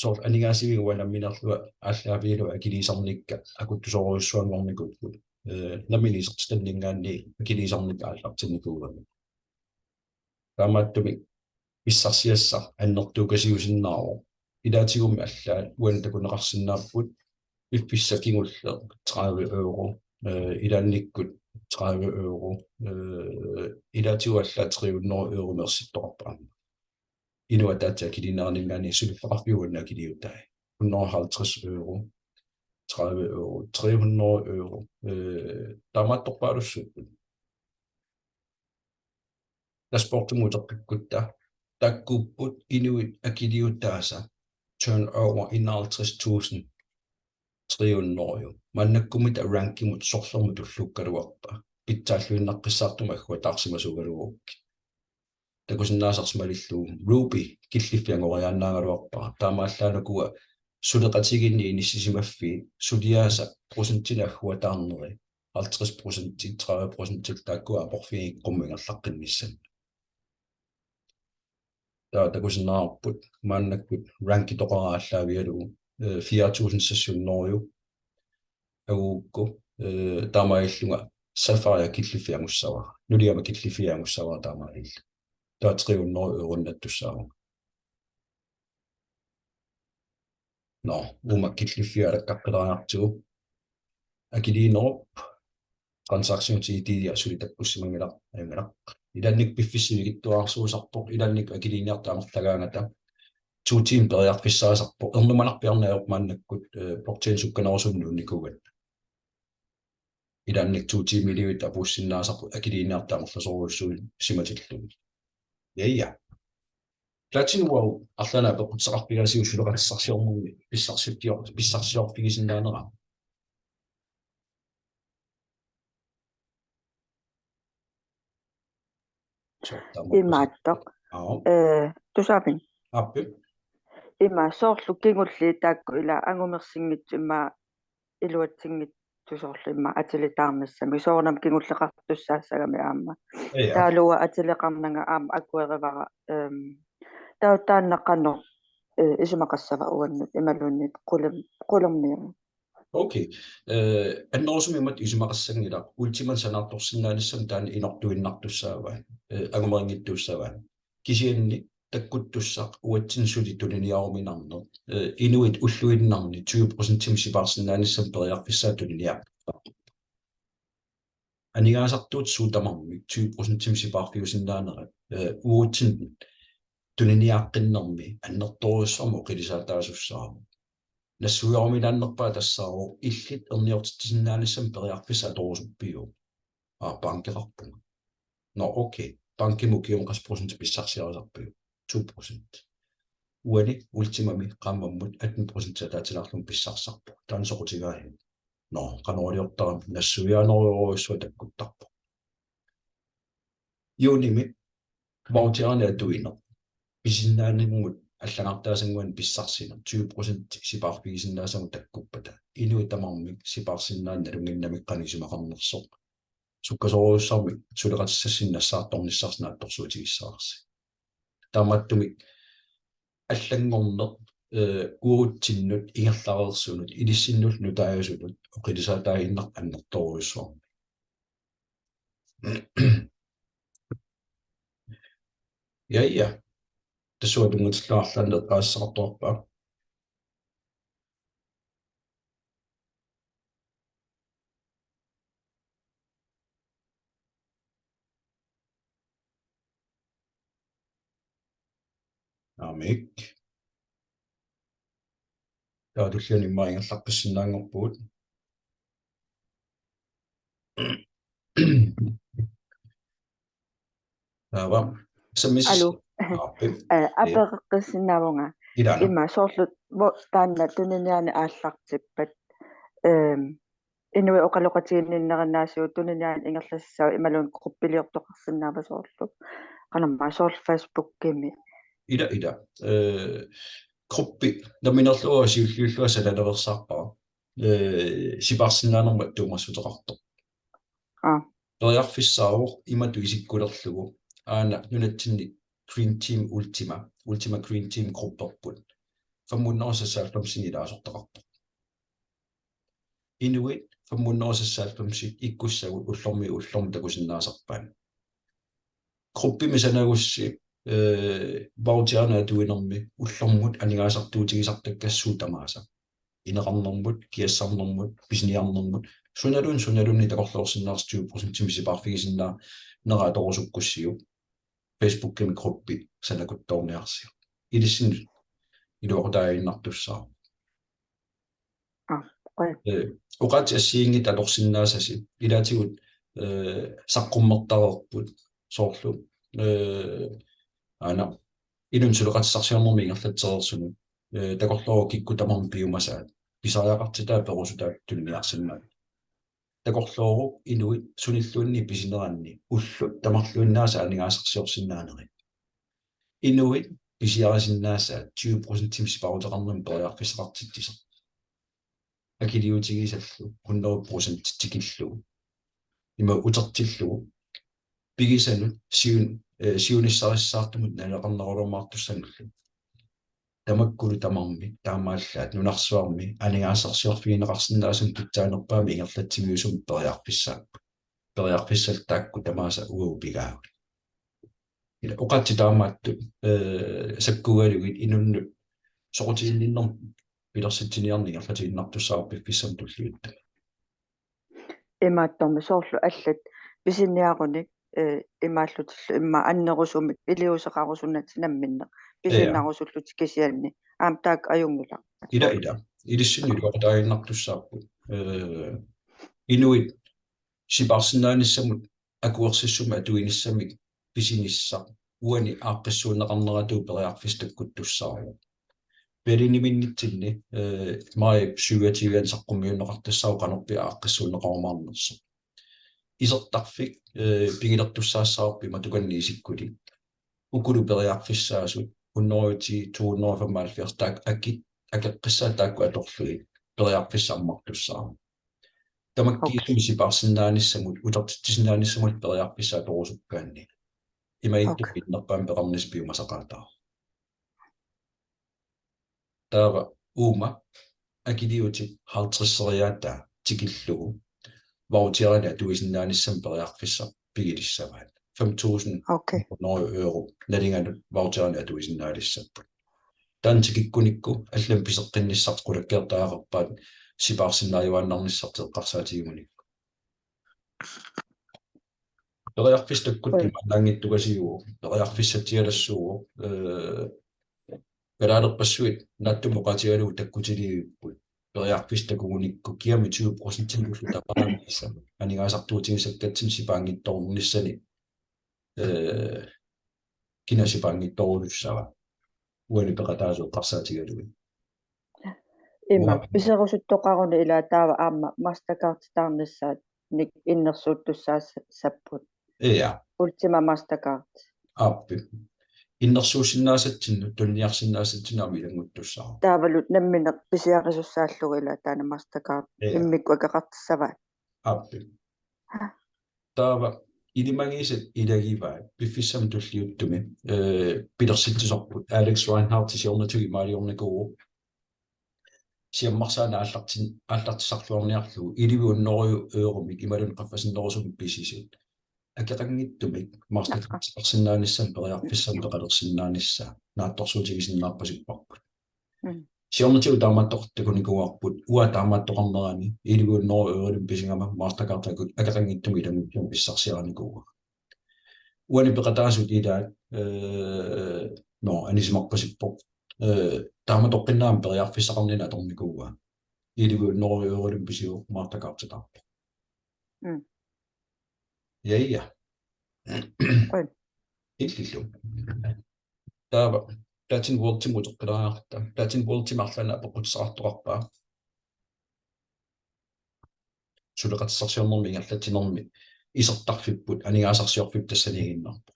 soorlu aningaasiviga uanga nammineerlunga aallaavigalugu akiliisarnikka akuttusoorujussuanngornikuupput. Øh, nammineq isertitanninngaanniit akiliisarnikka aallartinnikuugamik. Taamaattumik pissarsiassaq annertuukasiusinnaavoq. Ilaatigummi allaat uani takuneqarsinnaapput piffissaq kingulleq tredive euro, øh, ilaannikkut tredive euro, øh, ilaatigut allaat tre hundrede euro meersittoqarpoq aamma. Inuit ataatsip akiliineraninngaanniit suliffeqarfiup uani akiliutai. Hundrede halvtreds euro. tredive euro, tre hundrede euro. Øh, taamaattorpaalussuupput. Dashboardimut uteqqikkutta taakkuupput inuit akiliutaasa turnover enoghalvtreds tusind tre hundrede. Maannakkummi taava rankimut sorlermut tulluukkaluarpa. Pitsaalluinnaqqissaartumik agguataarsimasuugaluarukkit. Takusinnaasarsi malillugu Ruby killiffianngoriaannaagaluarpara. Taamaallaat ukua suleqatigiinni inissisimaffiit suliaasa procentinik agguataarneri halvtreds procent, tredive procent taakkua aporfigikkut ingerlaqqinnissaat. Taava takusinnaavarput maannakkut rankitoqaraa aallaavigalugu, øh, fire tusind seks hundrede angugukku, øh, taamaalillunga Sapphire killiffianngussaavara. Nuliama killiffianngussaavara taamaalillunga. Taava tre hundrede euronnattussaavunga. Nå, uuma killiffiit alakkaqqilaariartigu. Akiliinerup transaktionit I D-ia suli takkussimanngilaq, ajunngilaq. Ilannik piffissaq sivikitsuararsuusarpoq, ilannik akiliiniartut amerlagaangata. To timer periarfissaasarpoq, ernumanarpiarneq ajorpoq maannakkut, øh, blockchain sukkanerusumik nuunnikuugatta. Ilannik to timer iliuutsit apuussinnaasarput akiliiniartut amerlasoorujussuit simatillugit. Ja, ja. Platin Wow arlaannik apeqqutissaqarfigaasiuk suleqatissarsiornermi pissarsiorfior-, pissarsiorfigisinnaanera. Soorlu taama. Imaattoq. Aap. Øh, tusaaviuk? Aappi. Ima soorlu kingulliit taakku ila angumersinngitsut ima iluatsinngitsut soorlu ima atilitaarnissamik soorunami kingulleqartussaassagami aamma. Ja. Taavalu atileqarnanga aamma akuerivara, øhm, taava taanna qanoq, øh, isumaqassava uannut imaluunniit qulim-, qulermiu. Okay. Øh, annerusumik imatut isumaqassanngilaq Ultimanik sanaartorsinnaanissannut taanna inortuinnartussaavaa, øh, angumerinngittuussaavaa. Kisianni takkuttussaq uatsinnut suli tuniniaruminarneq, øh, inuit ulluinnarni tyve procentimik sipaarsinnaanissamut periarfissaat tuniniaat. Aningaasartuutit suut tamarmik tyve procentimik sipaarfiusinnaanerat, øh, uatsinnut tuniniaaqqinnermi annertoorujussuarmik oqilisaataasussaavoq. Nassuiaruminaannerpaaq tassaavoq illit erniortitsisinnaanissamut periarfissaq atorusuppiuk? Aa, bankeqarpunga. Nå, okay. Bankimut ukiumut qassit procent pissarsiarisarpiuk? To procent. Uani Ultimami qaammammut atten procent ataatilaarlugu pissarsisarpoq. Taanna soqutigaajuk? Nå, qanoq iliortarami nassuiaanerujussuaq takkuttarpoq. Juunimi voucherinik atuineq. Pisinnaanermut allagartaasannguanik pissarsineq tyve procent sipaarfigisinnaasagut takkuppata. Inuit tamarmik sipaarsinnaaneq nalunnginnamik qanoq isumaqarnersoq. Sukkasoorujussuarmik suleqatissassinnik nassaartornissarsi naatsorsuutigissavarsi. Taamaattumik allanngorneq, øh, uatsinnut ingerlareersunut, ilissinnullu nutaajusunut, oqilisaataaginnartoq annertoorujussuarmik. Ja, ja. Tassunga tunngatillugu arlaannik eqqaasissaqartoqarpa? Aamik. Taava tulliani immaqa ingerlaqqissinnaanngorpugut. Taava. Sammis-. Aluu. Aappi. Øh, apereqqissinnaavunga. Ilaana. Ima soorlu vo-, taanna tuniniaaneq aallartippat. Øhm, inuit oqaloqatiginninnerinaasigut tuniniaaneq ingerlassavat imaluunniit gruppiliortoqarsinnaava soorlu? Qanormaa soorlu Facebookimi. Ila, ila. Øh, gruppi nammineerlunga siulliullunga sanalaveersaarpara. Øh, sipaarsinnaanermut attuumassuteqartoq. Aa. Periarfissaavoq imatut isikkulerlugu. Aana nunatsinni Green Team Ultima, Ultima Green Team grupperput. Fem hundrede og seksoghalvfemsinik ilaasortaqarpoq. Inuit fem hundrede og seksoghalvfemsit ikkussagut ullormiit ullormut takusinnaasarpaat. Gruppimi sanagussi, øh, voucherinik atuinermi ullormut aningaasartuutigisartakkassut tamaasa. Ineqarnermut, kiassarnermut, pisiniarnermut, sunaluunniit, sunaluunniit takorloorsinnaasarsi tyve procentimik sipaarfigisinnaanerat atorusukkussiuk. Facebookimi gruppi sanakuttoorniarsiuk. Ilissinnut iluaqutaaginnartussaavoq. Aa, Oi. Eh, oqaatsit assigiinngitsut atorsinnaasasi ilaatigut, eh, saqqummertareerput soorlu, eh, aana inunnut suleqatissarsiornermi ingerlatsereersunut, eh, takorlooruk kikkut tamarmik piumasaat pisariaqartitaa perusutaat tuniniarsinnaapput. Takorlooruk inuit sunilluunniit pisineranni ullut tamarluinnaasa aningaasarsiorsinnaanerit. Inuit pisiarisinnaasaat tyve procentimik sipaaruteqarnermik periarfissaqartitsisoq. Akiliutigisallu hundrede procent tikillugu. Ima utertillugu. Pigisanut siun-, eh, siunissarissaartumut naleqarnerulermaartussanullu. Tamakkulu tamarmik taamaallaat nunarsuarmi aningaasarsiorfigineqarsinnaasumik pitsaanerpaamik ingerlatsimiusumik periarfissaapput. Periarfissallu taakku tamaasa uagut pigaagut. Ila oqaatsit taamaattut, eh, sakkugalugit inunnut soqutiginninnermut pilersitsiniarneq ingerlatiinnartussaavoq piffissami tulliuttumi. Imaattormi soorlu allat pisiniarunik, eh, imaallutillu immaqa annerusumik iliuuseqarusunnatsinnik namminneq. Ja. Pisiinnarusullutik kisianni. Aamma taakku ajunngilaq. Ila, ila. Ilissinnut iluaqutaaginnartussaapput. Eh, inuit sipaarsinnaanissamut akuersissummik atuinissamik pisinissaq uani aaqqissuunneqarneratuut periarfissaq takkuttussaavoq. Berliniminnitsinni, eh, maajip syvogtyve-ani saqqummiunneqartussaavoq qanorpiaq aaqqissuunneqarumaarnersoq. Isertarfik, eh, pigilertussaassavarput matukanni isikkulik. Ukulu periarfissaasut hundrede ti, to hundrede femoghalvfjerds taakku akit, akeqqissaat taakku atorlugit periarfissaq ammartussaavoq. Tamakkiisumik, okay, sipaarsinnaanissamut, utertitsisinnaanissamut periarfissaq atorusukkaanni. Imaattumik, okay, innerpaamik peqarnissaq piumasaqaataavoq. Taava uuma akiliutip halvtredseriaataa tikillugu voucherinik atuisinnaanissamut periarfissaq pigilissavaat. Fem tusind, okay, hundrede euro nalinganut voucherinik atuisinnaalissapput. Taanna tikikkunikku allamik piseqqinnissartik qulakkeertariaqarpaat sipaarsinnaajuaannarnissartik eqqarsaatigigunikku. Periarfissaq takkuttoq, oi, imaannaanngitsuugatsigu, periarfissatsialassuuvoq, eh, kalaalerpassuit naatsumik oqaatigalugu takkutiliivipput. Periarfissaq takkugunikku kiamik tyve procent ullut tapaannarnissaq aningaasartuutigisakkatsinni sipaanngitsoornissani, eh, kina sipaanngitsoorujussuussava? Uani peqataasut eqqarsaatigalugit. Ima, uanga iserusuttoqaruni ilaa taava aamma Mastercarditaarnissaannik innersuuttussaassapput. Ja. Ultima Mastercard. Aappi. Innersuussinnaasatsinnut, tuniniarsinnaasatsinnut aamma ilannguttussaavoq. Taavalu namminneq pisiarisussaallugu ilaa taanna Mastercard. Ja. Immikkut akeqartissavaat. Aappi. Taava ilimagisaat ilagivaat piffissami tulliuttumi, eh, pilersitsisorput Alex Reinhardt siornatigut imaaliornikuuvoq. Siammarsaaneq aallartin-, aallartisarluarniarlugu elleve hundrede euromik imaluunniit qaffasinnerusumik pisisut. Akeqanngitsumik Mastercard-eqarsinnaanissamut periarfissamik peqalersinnaanissaa naatsorsuutigisinnaarpasipparput. Mm. Siornatigut taamaattoqartoq takunikuuarput, uanga taamaattoqarnerani elleve hundrede euromik pisigama Mastercard-ikkut akeqanngitsumik ilannguttumik pissarsiarinikuuara. Uani peqataasut ilaat, eh, nå, anisimarpasippoq. Eh, taamatoqqinnaaq periarfissaqarnini atornikuuaa. Elleve hundrede euromik pisivoq Mastercard-itaarpoq. Mm. Ja, ja. Oi. Illillu. Taava Platin Worldimut uteqqilaariarta. Platin Worldimi arlaannik apeqqutissaqartoqarpaa suleqatissarsiornermi ingerlatsinermi isertarfipput aningaasarsiorfipput tassaniiginnarpoq.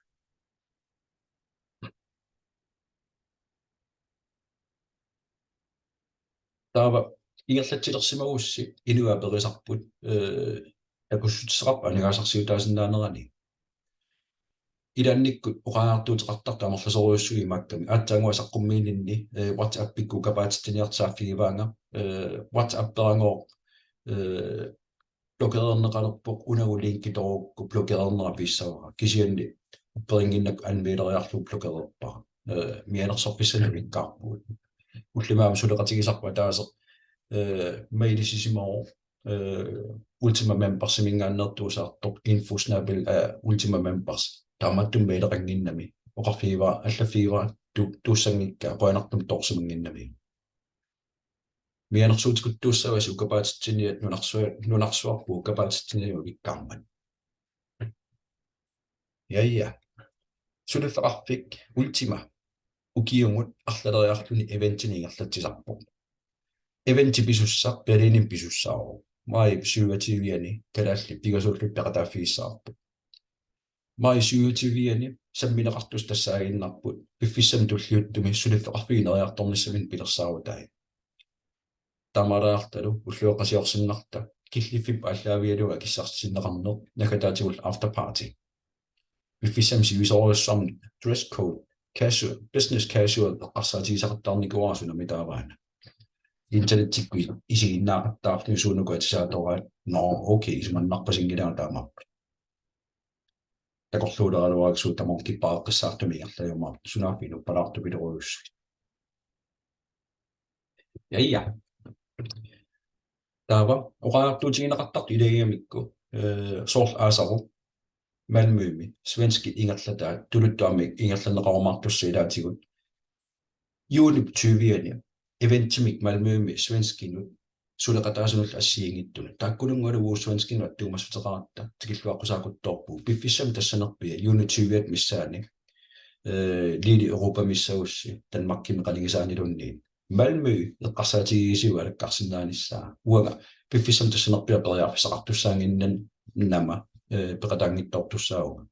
Taava ingerlatsilersimagussi inuit aperisarput, eh, takussutissaqarpa aningaasarsiutaasinnaanerani. Ilaannikkut oqariartuuteqartartut amerlasoorujussuit imaakkami. Aatsaannguaq saqqummiininni, eh, WhatsAppikkut kapaatitsiniartut saaffigivaannga, eh, WhatsApperangooq, eh, blokererneqalerpoq, una linki toorukku blokerernera piissavara. Kisianni upperinnginnakku anmeleriarlugu blokererpara. Eh, mianersorfissanik ulikkaarpugut. Ullumikkut suleqatigisarput ataaseq, eh, mailisisimavoq, eh, Ultima Membersiminngaanneersuusaartoq info snabel-a, eh, Ultima Members. Taamaattumik maileqannginnami. Oqarfigivara, allaffigivara, tu-, tuussanngikkaa, qujanartumik toorsimannginnami. Mianersuutikuttuussavasi ukapaatitsiniat nunarsua-, nunarsuarput ukapaatitsiniat ulikkaarmat. Ja, ja. Suliffeqarfik Ultima ukiumut arlaleriarluni eventini ingerlatsisarpoq. Eventi pisussaq Berlinimi pisussaavoq. Maajip syvogtyviani kalaallit pingasuullutik peqataaffigissavarput. Maajip syvogtyviani sammineqartussat tassaaginnarput piffissami tulliuttumi suliffeqarfiup ineriartornissaminut pilersaarutai. Taamaalilluta ulluiqatigiissinnarluta killiffiup aallaavigalugu akissarsisinneqarneq naggataatigut after party. Piffissami sivisoorujussuarmik dress code, casual, business casual eqqarsaatigisaqattaarnikuuara sunami taavaana. Internettikkut isiginnaaqattaarluni suunuku atisaatoraat, nå, okay, isumannarpasinngilanga taamaappoq. Takorluuleraluarakku suut tamarmik kipparissaartumik ingerlajumaartut, sunaaffa inuppalaartupilorujussut. Ja, ja. Taava oqariartuutigineqartartut ilagigamikku, eh, soorlu aasaru Malmømi svenskit ingerlataat, tuluttut aamma ingerlanneqarumaartussat ilaatigut. Juunip tyviani eventimik Malmømi svenskinut suleqataasunullu assigiinngitsunut. Taakkununngalu uagut svenskinut attuumassuteqaratta tikilluaqqusaaruttorpugut. Piffissami tassanerpiaq juunip tyviata missaani, eh, Lille Europamissagussi Danmarkimi qanigisaaniluunniit. Malmø eqqarsaatigigissiuk alakkarsinnaanissaa. Uanga piffissami tassanerpiaq periarfissaqartussaannginnama, eh, peqataanngitsoortussaavunga.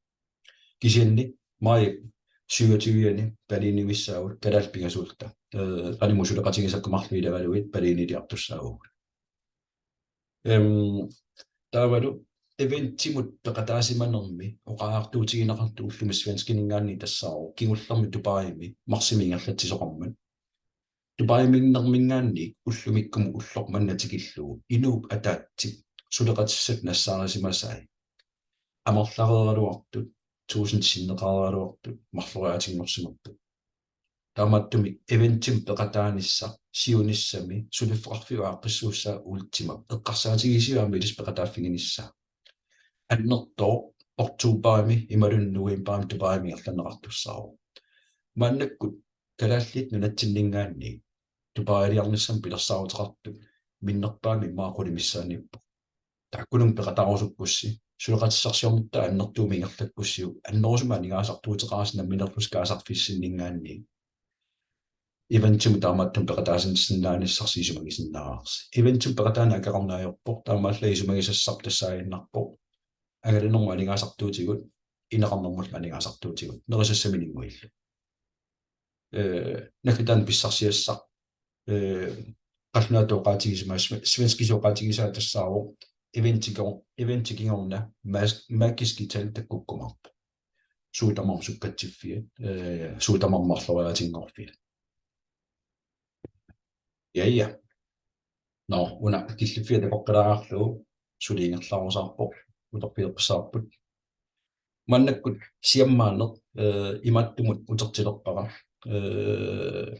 Kisianni maajip syvogtyviani Berlinimissaagut kalaallit pingasuulluta. Eh, qanimut suleqatigisakka marluk ilagalugit Berliniliartussaavugut. Em, taavalu eventimut peqataasimanermi oqariartuutigineqartut ullumi svenskininngaanniit tassaavoq kingullermi Dubaimi marsimi ingerlatsisoqarmat. Dubaimiinnerminngaanniit ullumikkumut ulloq manna tikillugu inuup ataatsip suleqatissatut nassaarisimasai amerlareeraluartut, tuusintit sinneqareeraluartut marloriaatinngorsimapput. Taamaattumik eventimik peqataanissaq siunissami suliffeqarfiup aaqqissuussaa Ultimap eqqarsaatigisiuk aamma ilissi peqataaffiginissaa. Annertooq oktobarimi imaluunniit novembarimi Dubaimi ingerlanneqartussaavoq. Maannakkut Kalaallit Nunatsinninngaanniit Dubailiarnissamut pilersaaruteqartut minnerpaamik immaqa qulit missaanniippugut. Taakkununnga peqataarusukkussi, suleqatissarsiornertaa annertuumik ingerlakkussiuk, annerusumik aningaasartuuteqarassi namminerlusi kaasarfissinninngaanniit. Eventimut taamaattumik peqataasinnaanissarsi isumagisinnaavarsi. Eventimut peqataaneq akeqarneq ajorpoq, taamaallaat isumagisassarput tassaaginnarpoq angalanermut aningaasartuutigut, ineqarnermullu aningaasartuutigut, nerisassamininnguillu. Eh, naggataani pissarsiassaq, eh, qallunaatut oqaatigisimasoq, sve-, svenskisut oqaatigisaat tassaavoq eventikor-, eventikingorna mas-, magiske tal takkukkumaarpoq. Suut tamarmik sukkatserfiat, eh, suut tamarmik marloriaatinngorfiat. Ja, ja. Nå, una killiffiata takoqqilaareerlugu suli ingerlarusaarpoq, uterfigeqqissaarput. Maannakkut siammaaneq, eh, imaattumut utertilerpara, eh,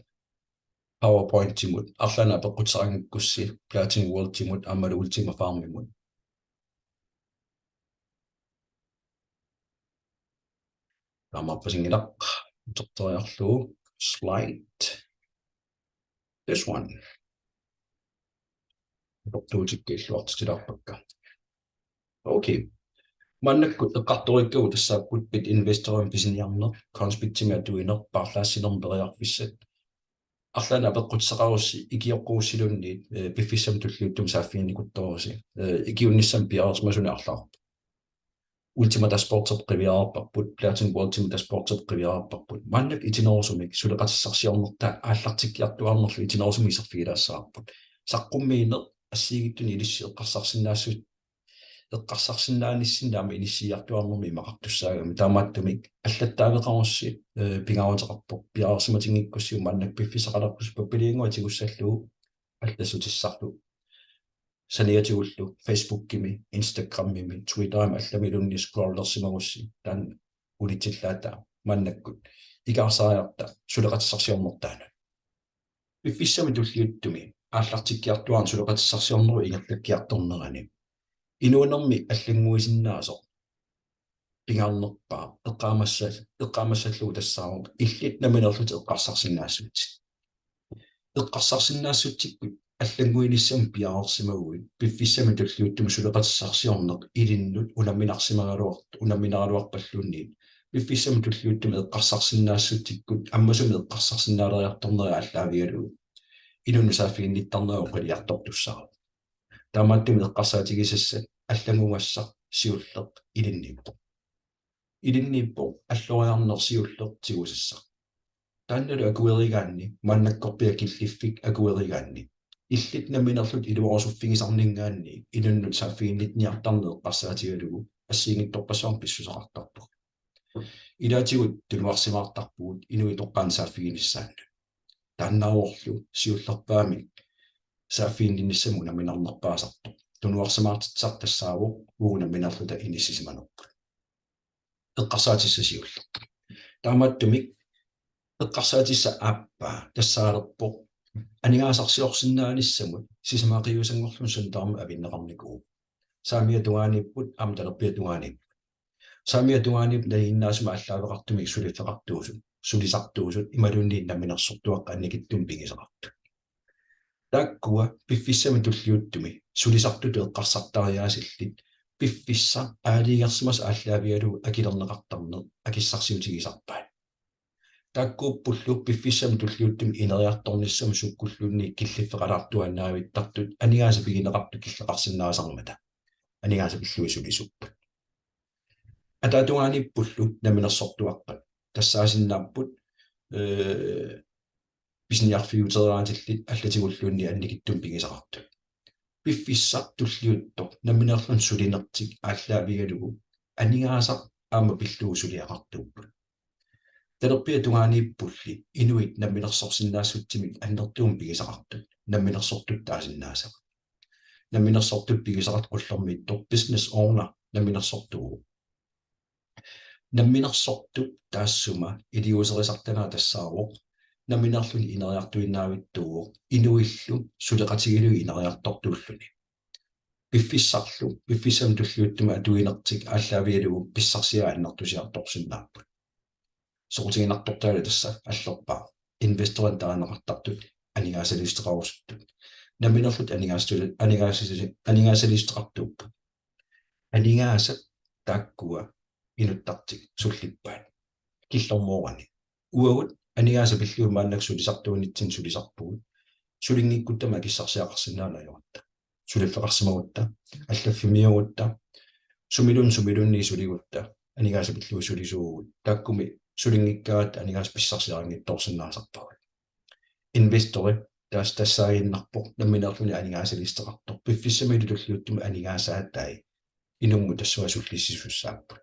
PowerPointimut, arlaannik apeqqutissaqanngikkussi, Platin Vaultimut, aammalu Ultima Farmimut. Taamaappasinngilaq, uterteriarlugu, slide. This one. Utertuutikka illuartitilaarpakka. Okay. Maannakkut eqqartorikkagut tassaapput Bit Investorimik pisiniarneq, Coinsbitimi atuineq, paarlaassinermi periarfissat. Arlaannik apeqqutissaqarussi ikiorussilluunniit, eh, piffissami tulliuttumi saaffiginnikuttoorussi. Eh, ikiuinnissamut piareersimasunik arlaarpoq. Ultima Dashboardip qiviareerparput, Platin Vaultimi Dashboardip qiviareerparput. Maannakkut itinerusumik suleqatissarsiornertaa aallartikkiartuaarnerlu itinerusumik iserfigilaassavarput. Saqqummiineq assigiinngitsunik ilissi eqqarsarsinnaassut eqqarsarsinnaanissinni aamma inissiiartuaarnermi imaqartussaagami. Taamaattumik allattaaveqarussi, eh, pingaaruteqarpoq. Piareersimatinngikkussiuk maannakkut piffissaqalerpusi pappiliannguaq tigussallugu allassutissarlu. Saniatigullu Facebookimi, Instagramimi, Twitterimi allamiluunniit scrollersimagussi taanna unitsillaataa maannakkut ikaarsaariarta suleqatissarsiornertaanut. Piffissami tulliuttumi aallartikkiartuaarneq suleqatissarsiornerup ingerlakkiartornerani inuunermi allannguisinnaasoq pingaarnerpaaq eqqaamassa-, eqqaamassallugu tassaavoq illit nammineerlutit eqqarsarsinnaassutit. Eqqarsarsinnaassutsikkut allannguinissamut piareersimaguit piffissami tulliuttumi suleqatissarsiorneq ilinnut unamminarsimagaluart-, unamminaraluarpalluunniit piffissami tulliuttumi eqqarsarsinnaassutsikkut ammasumik eqqarsarsinnaaleriartornerit aallaavigalugu inunnut saaffiginnittarneq oqiliartortussaavoq. Taamaattumik eqqarsaatigisassat allanngugassaq siulleq ilinniippoq. Ilinniippoq alloriarneq siulleq tigusassaq. Taannalu akuerigaanni, maannakkorpiaq killiffik akuerigaanni, illit nammineerlutit iluarusuffigisarninngaanniit inunnut saaffiginnittarneq eqqarsaatigalugu assigiinngitsorpassuarnik pissuseqartarpugut. Ilaatigut tunuarsimaartarpugut inuit toqqaannaq saaffiginissaannut. Taannaavorlu siullerpaamik saaffiginninnissamut unamminarnerpaasartoq. Tunuarsimaartitsisartoq tassaavoq uagut nammineerluta inissisimanerput. Eqqarsaatissaq siulleq. Taamaattumik eqqarsaatissap aappaa tassaalerpoq aningaasarsiorsinnaanissamut sisamaqqiusanngorluni Sundharma avinneqarnikuuvoq. Saamiata tungaaniipput aamma talerpiata tungaaniipput. Saamiata tungaaniipput nalinginnaasumik aallaaveqartumik suliffeqartuusut, sulisartuusut imaluunniit namminersortuaqqat annikitsunik pigisaqartut. Taakkua piffissami tulliuttumi sulisartutut eqqarsartariaasillit piffissaq aalajangersimasoq aallaavigalugu akilerneqartarneq akissarsiutigisarpaat. Taakkuuppullu piffissami tulliuttumi ineriartornissamut sukkulluunniit killiffeqalaartuaannavittartut aningaasat pigineqartut killeqarsinnaasarmata aningaasat pillugit sulisuupput. Ataatungaaniippullu namminersortuaqqat tassaasinnaapput, ee, pisiniarfiutereeratillit allatigulluunniit annikitsunik pigisaqartut. Piffissaq tulliuttoq nammineerluni sulinertik aallaavigalugu aningaasaq aamma pillugu suliaqartuupput. Talerpiata tungaaniippulli inuit namminersorsinnaassutsimik annertuumik pigisaqartut namminersortutut taasinnaasavut. Namminersortutut pigisaqartoq qullermiittoq business owner namminersortuuvoq. Namminersortup taassuma iliuuserisartagaa tassaavoq nammineerluni ineriartuinnavittuuvoq inuillu suleqatigalugit ineriartortuulluni. Piffissarlu, piffissami tulliuttumi atuinertik aallaavigalugu pissarsiat annertusiartorsinnaapput. Soqutiginartortaalu tassa allerpaaq. Investorit taaneqartartut aningaasaliisoqarusuttut. Nammineerlutit aningaasali-, aningaasali-, aningaasaliisoqartuupput. Aningaasat taakkua inuttartik sullippaat. Killormoorani. Uagut aningaasat pillugit maannakkut sulisartuunitsinni sulisarpugut. Sulinngikkuttaaq akissarsiaqarsinnaanngilluinnarput. Suliffeqarsimagutta, allaffimmiugutta, sumiluunniit sumiluunniit suligutta, aningaasat pillugit sulisuuvugut. Taakkumi sulinngikkaangatta aningaasat pissarsiarinngitsoorsinnaasarpagut. Investori taas tassaaginnarpoq nammineerluni aningaasaliisoqartoq. Piffissamilu tulliuttumi aningaasaatai inummut tassunga sullissisussaapput.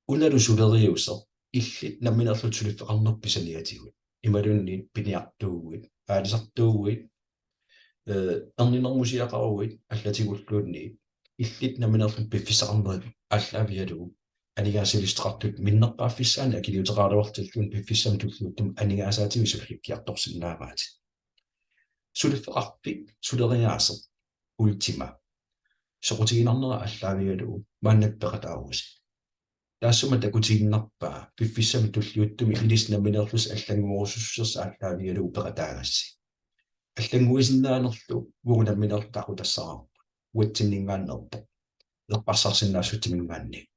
Unalu suleriuseq illit nammineerlutit suliffeqarnerpit saniatigut. Imaluunniit piniartuuguit, aalisartuuguit, ee, erninermusiaqaruit allatigulluunniit illit nammineerlutit piffissaqarnerit aallaavigalugu aningaasaliisoqartut minnerpaaffissaani akiliuteqaraluartilluunniit piffissami tulliuttumi aningaasaatitit sullikkiartorsinnaavaatit. Suliffeqarfik suleriaaseq Ultima soqutiginarnera aallaavigalugu maannakkut peqataavusi. Taassuma takutiinnarpaa piffissami tulliuttumi ilissi nammineerlusi allannguerusussusersi aallaavigalugu peqataagassi. Allannguisinnaanerlu uagut nammineerluta aqutassavarput. Uatsinninngaanneerpoq. Eqqarsarsinnaassutiminngaanniit.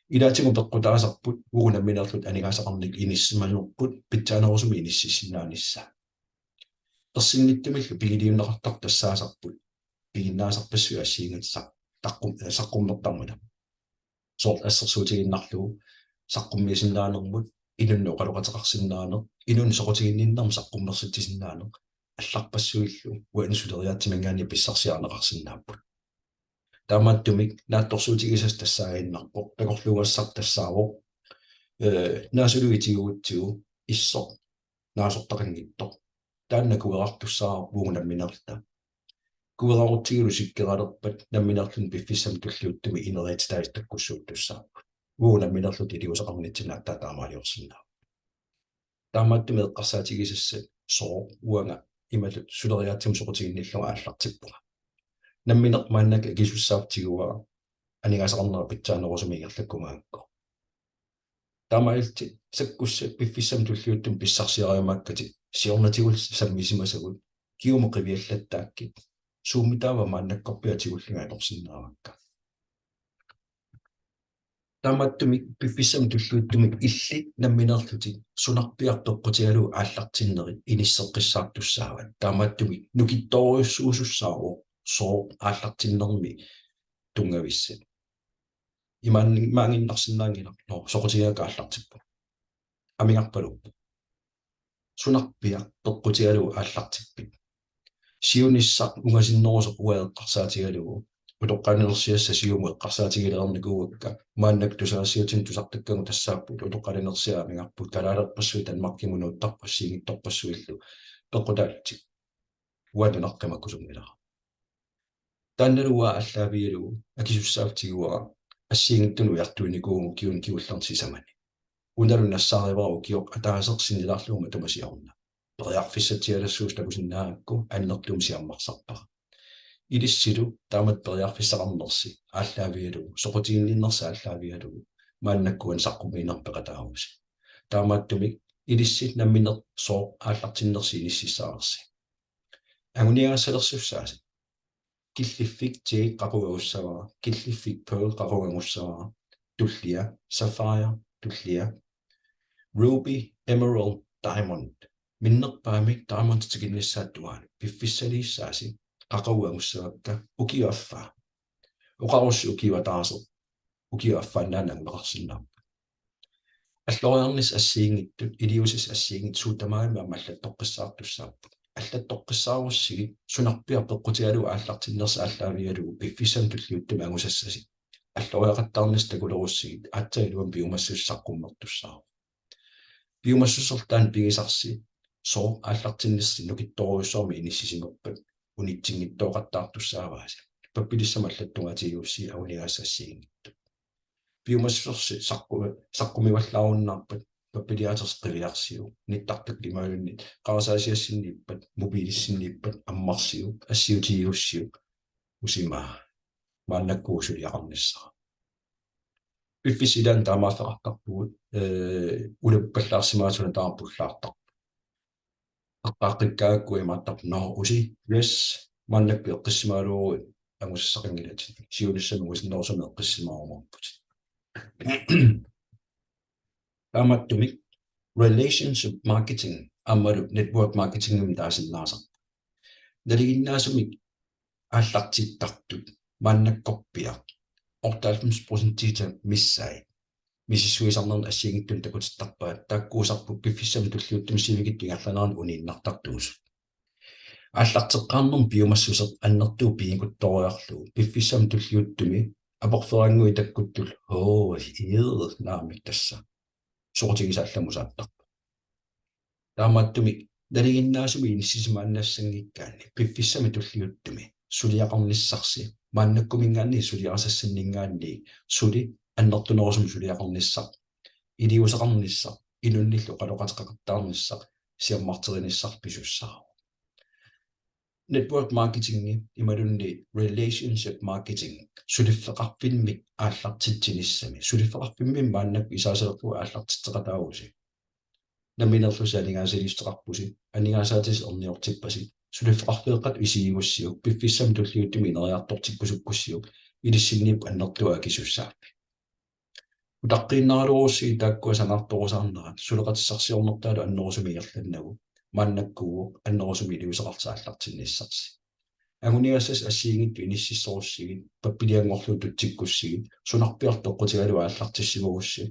Ilaatigut peqqutaasarput uagut nammineerluta aningaasaqarnikkut inissisimanerput pitsaanerusumik inississinnaanissaa. Ersinngitsumillu pigiliunneqartartut tassaasarput piginnaasarpassuit assigiinngitsut saqqum-, saqqummertarmata. Soorlu assersuutigiinnarlugu saqqummiisinnaanermut, inunnut oqaloqateqarsinnaaneq, inunnut soqutiginninnermut saqqummersitsisinnaaneq, allarpassuillu uani suleriaatsiminngaanniit pissarsiarineqarsinnaapput. Taamaattumik naatsorsuutigisassat tassaaginnarpoq, takorluugassarput tassaavoq, ee, naasuluit tigugutsigu issoq naasortaqanngitsoq. Taanna kuerartussaavoq uagut nammineerluta. Kuerarutsigu sikkeralerpat nammineerluni piffissami tulliuttumi ineriartortitaasut takkussuuttussaapput. Uagut nammineerluta iliuuseqarnitsinni aatsaat taamaaliorsinnaapput. Taamaattumik eqqarsaatigisassat sooq uanga imatut suleriaatsimut soqutiginnillugu aallartippunga. Nammineq maannakkut akisussaavoq tiguara aningaasaqarnera pitsaanerusumik ingerlakkumaarukku. Taamaalillutit sakkussat piffissami tulliuttumi pissarsiariumaakkatit siornatigut sammisimasagut Kiumut qiviallattaakkit. Suummitaava maannakkorpiaq tigullunga atorsinnaavakka? Taamaattumik piffissami tulliuttumi illit nammineerlutit sunarpiaq peqqutigalugu aallartinnerit inisseqqissaartussaavat. Taamaattumik nukittoorujussuusussaavoq sooq aallartinnermi tunngavissat. Imaanni-, imaanngiinnarsinnaanngilaq, nå, soqutigigakku aallartippunga. Amigarpaluppoq. Sunarpiaq peqqutigalugu aallartippit? Siunissaq ungasinnerusoq uanga eqqarsaatigalugu, utoqqalinersiassat siumut eqqarsaatigilereernikuuakka, maannakkut tusagassiuutitigut tusartakkagut tassaapput utoqqalinersiat amigarput, kalaalerpassuit Danmarkimut nuuttarpassuit assigiinngitsorpassuillu peqqutaallutik. Uanga nunarput qimakkusunngilara. Taannalu uanga aallaavigalugu akisussaaffigiuara, assigiinngitsunik ujartuinikuuvugut ukiuni kingullerni sisamani. Unalu nassaarivara ukioq ataaseq sinnilaarlugu matuma siorna. Periarfissatsialassuusut takusinnaagakku annertuumik siammarsarpara. Ilissilu taamatut periarfissaqarnersi aallaavigalugu, soqutiginninnersi aallaavigalugu, maannakkut uani saqqummiinermut peqataavusi. Taamaattumik ilissi nammineq sooq aallartinnersi inississavarsi. Anguniagassalersissaasi. Killiffik Jade qaqugu angussavara, killiffik Pearl qaqugu angussavara, tullia, Sapphire, tullia, Ruby, Emerald, Diamond. Minnerpaamik Diamond tikinnissaat tungaanut piffissaliissaasi qaqugu angussavakka ukiup affaa. Oqarussi ukiup ataaseq, ukiup affaannaani anguneqarsinnaapput. Alloriarnissat assigiinngitsut, iliuusissat assigiinngitsut suut tamarmik aamma allattoqqissaartussaapput. Allattoqqissaarussigit sunarpiaq peqqutigalugu aallartinnersi aallaavigalugu piffissami tulliuttumi angusassasi. Alloriaqattaarnissat takulerussigit aatsaat iluamik piumassuseq saqqummertussaavoq. Piumassuserlu taanna pigisarsi sooq aallartinnersi nukittoorujussuarmik inissisimappata unitsinngitsooqattaartussaavaasi. Pappilissamut allattugaatigiussigit anguniagassat assigiinngitsut. Piumassusersi saqqu-, saqqummivallaarunnaarpat pappiliaatersi qiviarsiuk, nittartakkat imaluunniit qarasaasiassinniippat, mobiilissinniippat ammarsiuk, assiutigiussiuk, usimaa. Maannakkut suliaqarnissara. Piffissap ilaani taamaaffeqartarpugut, ee, ulappallaarsimaasuna taama pullaartarpoq. Eqqaaqqikkaangakku imaattarpoq: Nå, usi, yes, maannakkut eqqissimagaluaruit angusassaqanngilatit. Siunissami ungasinnerusumik eqqissimaarumaarputit. Taamaattumik relationship marketing aammalu network marketingimik taasinnaasarpoq. Nalinginnaasumik aallartittartut maannakkorpiaq otteoghalvfems procent missaat misissuisarnermut assigiinngitsunik takutittarpaat, taakkuusarput piffissami tulliuttumi sivikitsup ingerlanerani uniinnartartuusut. Aallarteqqaarnermut piumassuseq annertooq pigiguttoriarlugu piffissami tulliuttumi aporferaannguit takkuttullu: Hoo, ii, naamik tassa. Soqutigisat allamut saattarput. Taamaattumik nalinginnaasumik inissisimaannassanngikkaanni piffissami tulliuttumi suliaqarnissarsi, maannakkumiinngaanniit suliarisassanniinngaanniit suli annertunerusumik suliaqarnissaq, iliuuseqarnissaq, inunnillu oqaloqateqaqattaarnissaq siammarterinissaq pisussaavoq. Network marketingi imaluunniit relationship marketing suliffeqarfimmik aallartitsinissami. Suliffeqarfimmimmi maannakkut isaasalerlugu aallartitseqataavusi. Nammineerlusi aningaasaliissuteqarpusi, aningaasaatisi erniortippasi, suliffeqarfeeqqatut isigigussiuk, piffissami tulliuttumi ineriartortikkusukkussiuk, ilissinniippoq annertuumik akisussaaffik. Utaqqiinnaraluarussigit taakkua sanaartorusaarnerat, suleqatissarsiornertaalu annerusumik ingerlannagu, maannakkuuvoq annerusumik iliuuseqartut aallartinnissarsi. Anguniagassasi assigiinngitsut inississorussigit, pappilianngorlugu tutsikkussigit, sunarpiaq peqqutigalugu aallartissimagussi,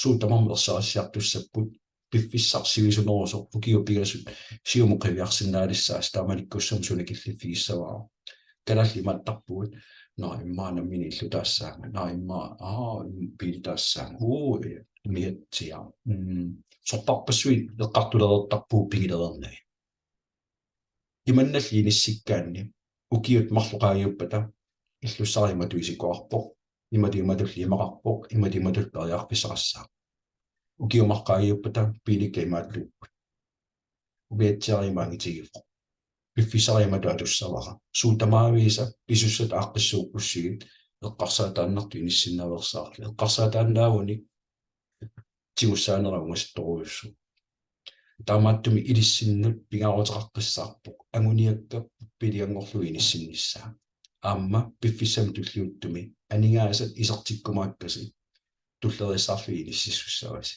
suut tamarmik ersarissiartussapput, piffissaq sivisunerusoq ukiut pingasut siumut qiviarsinnaalissaasi, taamanikkussamut suna killiffigissavara. Kalaallit imaattarpugut: Nå, immaqa nammineq illutaassaanga. Nå, immaqa, aa, biilitaassaanga. Uu, miatsia. Mm. Sorpassuit eqqartulereertarpugut pigilereernagit. Imannalli inissikkaanni ukiut marluk qaangiuppata illussara imatut isikkoqarpoq, imatut imatullu imaqarpoq, imatut imatullu periarfissaqassaaq. Ukiut marluk qaangiuppata biilikka imaattuupput. Umiatsiara ima angitigivoq. Piffissara imatut atussavara. Suut tamaviisa pisussat aaqqissuukkussigit eqqarsaataannartut inissinnaveersaarlugu. Eqqarsaataannaavunik tigussaanera ungasittorujussuuvoq. Taamaattumik ilissinnut pingaaruteqaqqissaarpoq anguniakkat pilianngorlugit inissinnissaa. Aamma piffissami tulliuttumi aningaasat isertikkumaakkasi tulleriissaarlugit inississussavasi.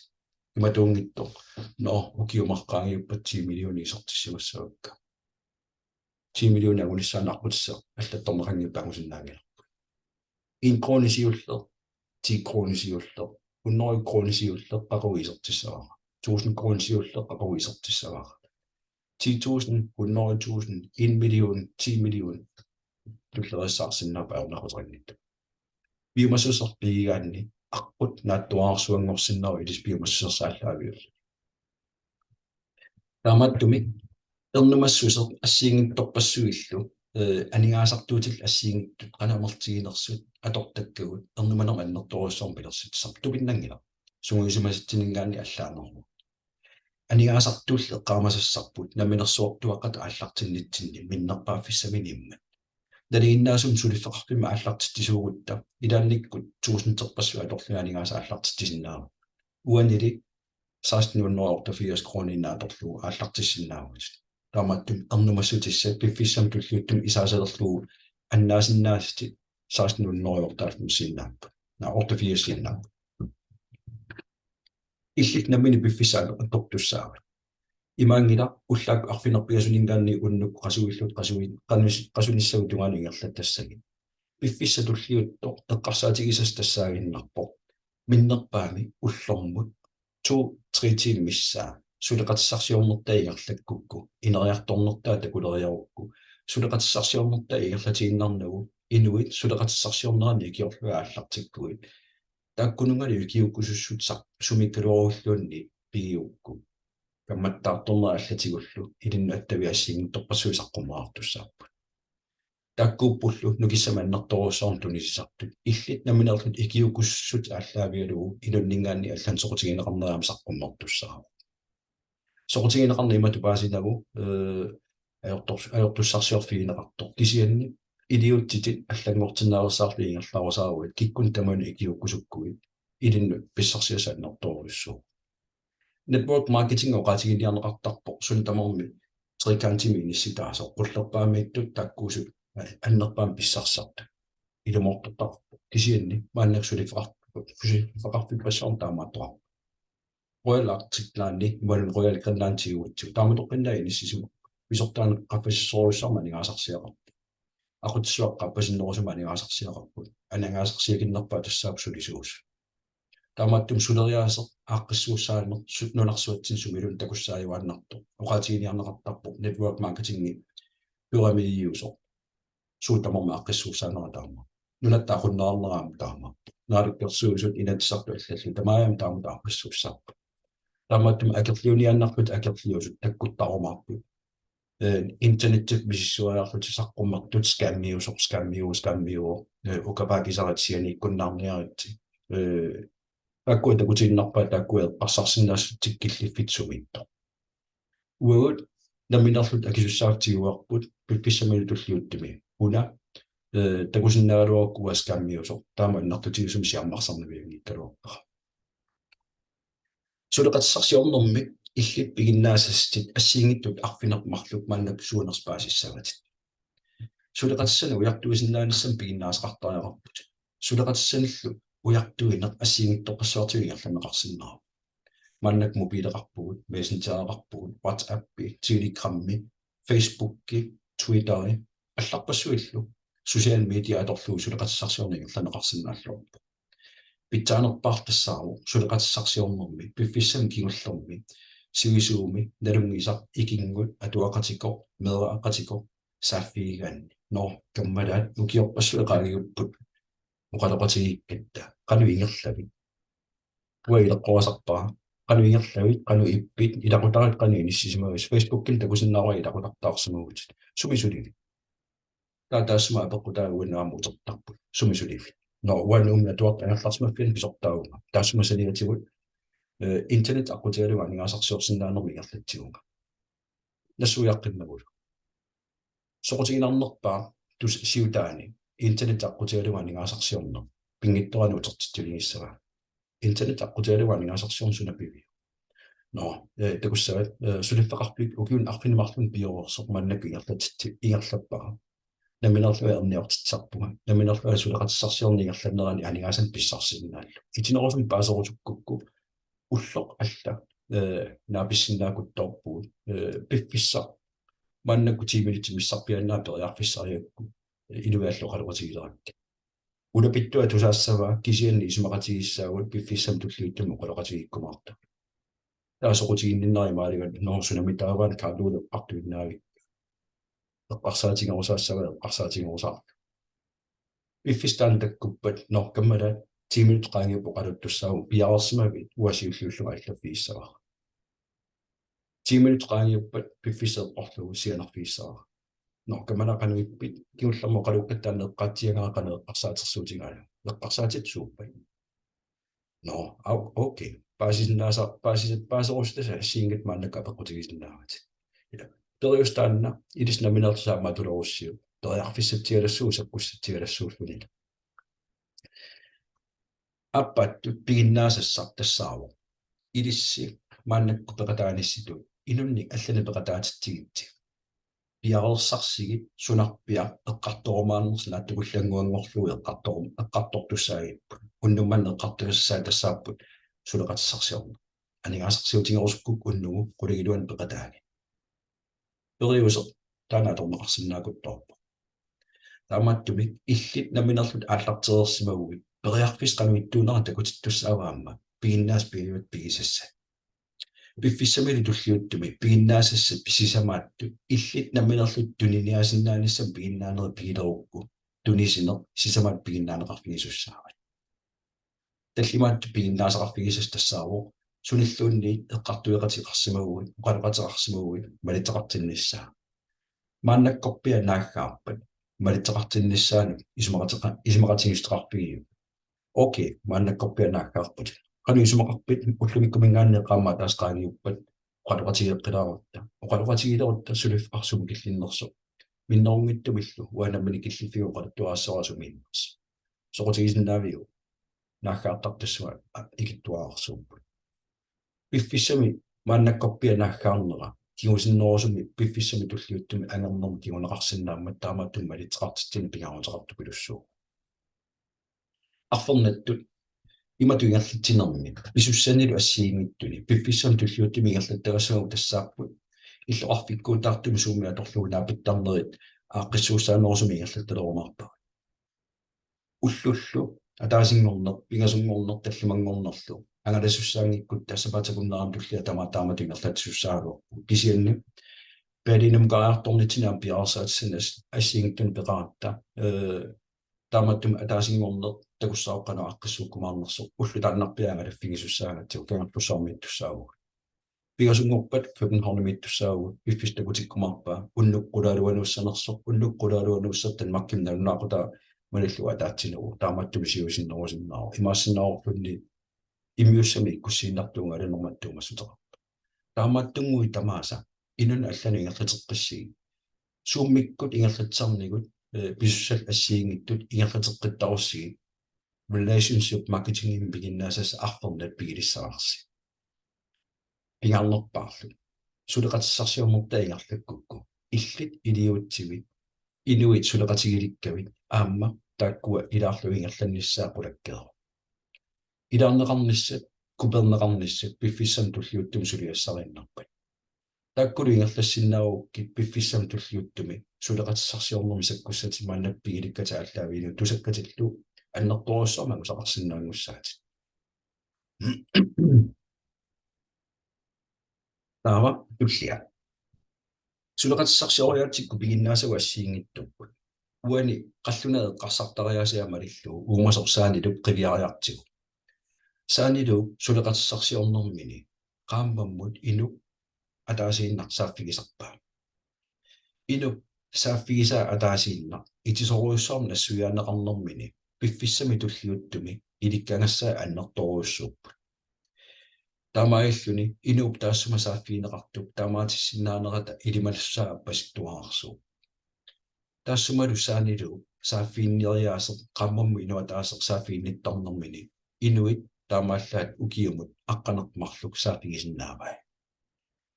Imatuunngitsoq, nå, ukiumut qaangiuppat ti millionit isertissimassavakka. Ti millionit angunissaanut aqqutissaq allattorneqanngippat angusinnaanngilarput. En krone siulleq, ti kroner siulleq, hundrede kroner siulleq qaqugu isertissavara. Tusind kroner siulleq qaqugu isertissavara. Ti tusind, hundrede tusind, en million, ti million. Tulleriissaarsinnaapput ajornaquteqanngitsoq. Piumassuseq pigigaanni aqqut naatsuararsuanngorsinnaavoq ilissi piumassusersaallaaviuk. Taamaattumik ernumassuseq assigiinngitsorpassuillu, eh, aningaasartuutillu assigiinngitsut qanoq amerlatiginersut atortakkagut ernumanermut annertoorujussuarmik pilersitsisarput, tupinnanngilaq. Sungiusimasatsinninngaanniit allaaneruvoq. Aningaasartuullu eqqaamasassarput namminersortuaqqat aallartinnitsinni minnerpaaffissaminimmat. Nalinginnaasumik suliffeqarfimmik aallartitsisuugutta ilaannikkut tuusinterpassuit atorlugit aningaasat aallartitsisinnaavagut. Uanili seksten hundrede og otteogfirs kroninik atorlugu aallartissinnaavugut. Taamaattumik ernumassutissat piffissami tulliuttumi isaasalerlugu annaasinnaasat seksten hundrede og otteoghalvfemsiinnaapput. Naa, otteogfirsiinnaapput. Illit nammineq piffissaq atortussaavat. Imaanngilaq ullaakkut arfineq-pingasuninngaanniit unnukkut qasuillutit qasui-, qanus-, qasunissagut tungaanut ingerlattassagit. Piffissaq tulliuttoq eqqarsaatigisassaq tassaaginnarpoq minnerpaamik ullormut to, tre tiimit missaat suleqatissarsiornertaa ingerlakkukku, ineriartornertaa takuleriarukku, suleqatissarsiornertaa ingerlatiinnarnagu inuit suleqatissarsiornerannik ikiorlugit aallartikkuit, taakkununnga ikiuukkusussutissat sumiikkaluarulluunniit pigigukku, kammattaartorneq allatigullu ilinnut attavit assigiinngitsorpassuit saqqummerartussaapput. Taakkuuppullu nukissamik annertoorujussuarmik tunisisartut illit nammineerlutit ikiuukkusussutissat aallaavigalugu inunninngaanniit allanut soqutigineqarneri aamma saqqummertussaavoq. Soqutigineqarneq imatut paasinagu, eh, ajortors-, ajortussarsiorfigineqartoq. Kisianni iliuutsitit allanngortinnaareersaarlugit ingerlarusaaruit kikkunnit tamanit ikiuukkusukkuit ilinnut pissarsiassat annertoorujussuuvoq. Network marketing oqaatiginiarneqartarpoq suna tamarmi trekantimik inissitaasoq, qullerpaamiittut taakkuusut annerpaamik pissarsisartut. Ilumoortortarpoq. Kisianni maannakkut suliffeqarf-, suliffeqarfippassuarni taamaattoqarpoq. Royal Arctic Line-i imaluunniit Royal Greenland tigugutsigu taamatoqqinnaaq inissisimapput. Pisortaaneq qaffasissorujussuarmik aningaasarsiaqarpoq. Aqutsisuaqqat appasinnerusumik aningaasarsiaqarput. Aningaasarsiakinnerpaaq tassaapput sulisuusut. Taamaattumik suleriaaseq aaqqissuussaaneq su-, nunarsuatsinni sumiluunniit takussaajuaannartoq oqaatiginiarneqartarpoq network marketingi pyramidiusoq. Suut tamarmik aaqqissuussaanera taama. Nunatta aqunneranera aamma taama. Naalakkersuisut, Inatsisartut allallu tamarmik taama aaqqissuussapput. Taamaattumik akerliuniaannarlutik akerliusut takkuttarumaarput. Eh, internettikkut misissueriarlutik saqqummertut scammiusoq, scammiuvoq, scammiuvoq, eh, ukapaakisarit sianiikkunnaarniaritsi. Eh, taakkua takutiinnarpaat, taakkua eqqarsarsinnaassuseq killiffiit sumiittoq. Uagut nammineerluta akisussaaffigivarput piffissamilu tulliuttumi. Una, eh, takusinnaagaluarukku uanga scammiusoq, taama annertutigisumik siammarsarnavianngikkaluarpara. Suleqatissarsiornermi illit piginnaasatit assigiinngitsut arfineq-marluk maannakkut suunersut paasissavatit. Suleqatissanik ujartuisinnaanissamut piginnaasaqartariaqarputit. Suleqatissanillu ujartuineq assigiinngitsorpassuartigut ingerlanneqarsinnaavoq. Maannakkut mobileqarpugut, Messengereqarpugut, WhatsAppi, Telegrammi, Facebooki, Twitteri, allarpassuillu social media atorlugu suleqatissarsiorneq ingerlanneqarsinnaalluarpoq. Pitsaanerpaaq tassaavoq suleqatissarsiornermi piffissami kingullermi sivisuumi nalunngisaq ikinngut atuaqatikoq, meeraqatikoq saaffigigaanni. Nå, kammalaat ukiorpassuit qaangiupput oqaloqatigiikkatta. Qanoq ingerlavit? Uanga ileqqorisarpara. Qanoq ingerlavit, qanoq ippit, ilaqutariit qanoq inissisimavisi? Facebookikkut takusinnaavara ilaqutartaarsimavutit. Sumi sulivit? Taava taassuma apeqqutaavoq, uannut aamma utertarput. Sumi sulivit? Nå, uanga Nuummi atuartut angerlarsimaffianni pisortaavunga. Taassuma saniatigut, eh, internet aqqutigalugu aningaasarsiorsinnaanermik ingerlatsivunga. Nassuiaqqinnagulu. Soqutiginarnerpaaq tus-, siutaani internet aqqutigalugu aningaasarsiorneq pinngitsoorani utertitsilissavaa. Internet aqqutigalugu aningaasarsiorneq suna piviuk? Nå, eh, takussavat, eh, suliffeqarfik ukiuni arfineq-marlunni pioreersoq maannakkut ingerlatitsi-, ingerlappara. Nammineerlunga erniortitsisarpunga. Nammineerlunga suleqatissarsiorneq ingerlannerani aningaasanik pissarsisinnaallunga. Itinerusumik paaserusukkukku ulloq alla, eh, naapissinnaaleruttorpugut, eh, piffissaq maannakkut ti minutsit missarpiaannaa periarfissarigakku, eh, inuiaat oqaloqatigilerakku. Ulapittua tusaassavaa kisianni isumaqatigiissaagut piffissami tulliuttumi oqaloqatigiikkumaartugut. Taava soqutiginninnera imaaliga, nå, sunamitaava Kaarluup eqqartuinnaavippaa. Eqqarsaatigerusaassavaa, eqqarsaatigerusaarlugu. Piffissaq taanna takkuppat, nå, kammalaat ti minutsit qaangiuppata oqaluttussaavugut, piareersimavit, uanga siulliullunga allaffigissavara. Ti minutsit qaangiuppata piffissaq eqqorlugu sianerfigissavara. Nå, kammalaat qanoq ippit, kingullermik oqaluukkatta taanna eqqaatsiarpara qanoq eqqarsaatersuutigalugu. Eqqarsaatitat suuppat? Nå, au, okay. Paasisinnaasa-, paasisat paaserusutassat assigiinngitsut maannakkut apeqqutigisinnaavatit. Ila. Periuseq taanna, ilissi nammineerlusi aamma atulerussiuk. Periarfissatsialassuuvoq, sakkussatsialassuulluni. Aappaattut piginnaasassaq tassaavoq: Ilissi maannakkut peqataanissitut inunnik allanik peqataatitsigitsi. Piareersarsigit sunarpiaq eqqartorumaarnersoq, naatsukullannguanngorlugu eqqartorum-, eqqartortussaagipput. Unnuk manna eqqartugassassaat tassaapput suleqatissarsiorneq. Aningaasarsiutigerusukkukku unnugu qulingiluanik peqataagit. Periuseq taanna atorneqarsinnaakuttorpoq. Taamaattumik illit nammineerlutit aallartereersimaguit periarfissaq qanoq ittuunera takutittussaavoq aamma piginnaasat pingajuattut pigisassat. Piffissamilu tulliuttumi piginnaasassat sisamaattut illit nammineerlutit tuniniaasinnaanissamut piginnaanerit pigilerukku, tunisineq sisamaattut piginnaaneqarfigisussaavat. Tallimaattut piginnaasaqarfigisassat tassaavoq sunilluunniit eqqartueqateqarsimaguit, oqaloqateqarsimaguit malitseqartinnissaa. Maannakkorpiaq naaggaarpat malitseqartinnissaanut isumaqateqa-, isumaqatigiissuteqarfigiuk. Okay, maannakkorpiaq naaggaarpat. Qanoq isumaqarpit? Ullumikkuminngaanniit qaammat ataaseq qaangiuppat oqaloqatigeeqqilaarutta. Oqaloqatigilerutta suliffeqarfik sumi killinnersoq. Minnerunngitsumillu uanga nammineq killiffiga oqaluttuarissavara sumiinnersoq. Soqutigisinnaaviuk? Naaggaartartussaammat ikittuararsuupput. Piffissami maannakkorpiaq naaggaarnera kingusinnerusumik piffissami tulliuttumi angernermut kinguneqarsinnaammat taamaattumik malitseqartitsineq pingaaruteqartupilussuuvoq. Arfernattut imatut ingerlatsinermi pisussanilu assigiinngitsuni piffissami tulliuttumi ingerlattagassavagut tassaapput illoqarfikkuutaartumik Zoomimi atorlugu naapittarnerit aaqqissuussaanerusumik ingerlattalerumaarpagut. Ullullu ataasinngorneq, pingasunngorneq, tallimanngornerlu angalasussaanngikkutta sapaatip akunnerani tullia tamaat taamatut ingerlatsisussagaluarpugut. Kisianni Berlinimukariartornitsinni aamma piareersaatissanik assigiinngitsunik peqaratta, eh, taamaattumik ataasinngorneq takussavarput qanoq aaqqissuukkumaarnersoq, ulloq taannarpiaq angalaffigisussaagatsigu, Kangerlussuarmiittussaavugut. Pingasunngorpat Københavnimiittussaavugut, piffissaq takutikkumaarpaa, unnuk qulaaluanuussanersoq, unnuk qulaaluanuussat Danmarkimi nalunaaqutaa malillugu ataatsinagu, taamaattumik siusinnerusinnaavoq. Imaassinnaavorluunniit immiussamik ikkussiinnartuugaluarnermut attuumassuteqarpoq. Taamaattunnguit tamaasa inunnik allanut ingerlateqqissigit. Zoomikkut ingerlatsisarnigut, eh, pisussallu assigiinngitsut ingerlateqqittarussigit. Relationship marketingimik piginnaasassat arfernat pigilissavarsi. Pingaarnerpaarlu suleqatissarsiornertaa ingerlakkukku, illit iliuutsivit inuit suleqatigilikkavit aamma taakkua ilaarlugit ingerlannissaat qulakkeeruk. Ilaarneqarnissat, kopeerneqarnissat piffissami tulliuttumi suliassariinnarpat. Taakkulu ingerlassinnaagukkit piffissami tulliuttumi suleqatissarsiornermi sakkussatit maannakkut pigilikkatit aallaavigalugit tusakkatillu annertoorujussuarmik angusaqarsinnaanngussaatit. Taava tullia. Suleqatissarsioriaatsikkut piginnaasagut assigiinngitsuupput. Uani qallunaat eqqarsartariaasaat malillugu uumasorsaanilup qiviariartigu. Saaniluup suleqatissarsiornermini qaammammut inup ataasiinnaq saaffigisarpaa. Inup saaffigisaa ataasiinnaq itisorujussuarmik nassuiaanneqarnermini piffissami tulliuttumi ilikkagassaat annertoorujussuupput. Taamaalilluni inuup taassuma saaffigineqartup taamaatissinnaanerata ilimalersusaa appasittuararsuuvoq. Taassumalu saaniluup saaffiginneriaaseq qaammammut inuk ataaseq saaffiginnittarnermini inuit taamaallaat ukiumut aqqaneq-marluk saaffigisinnaavai.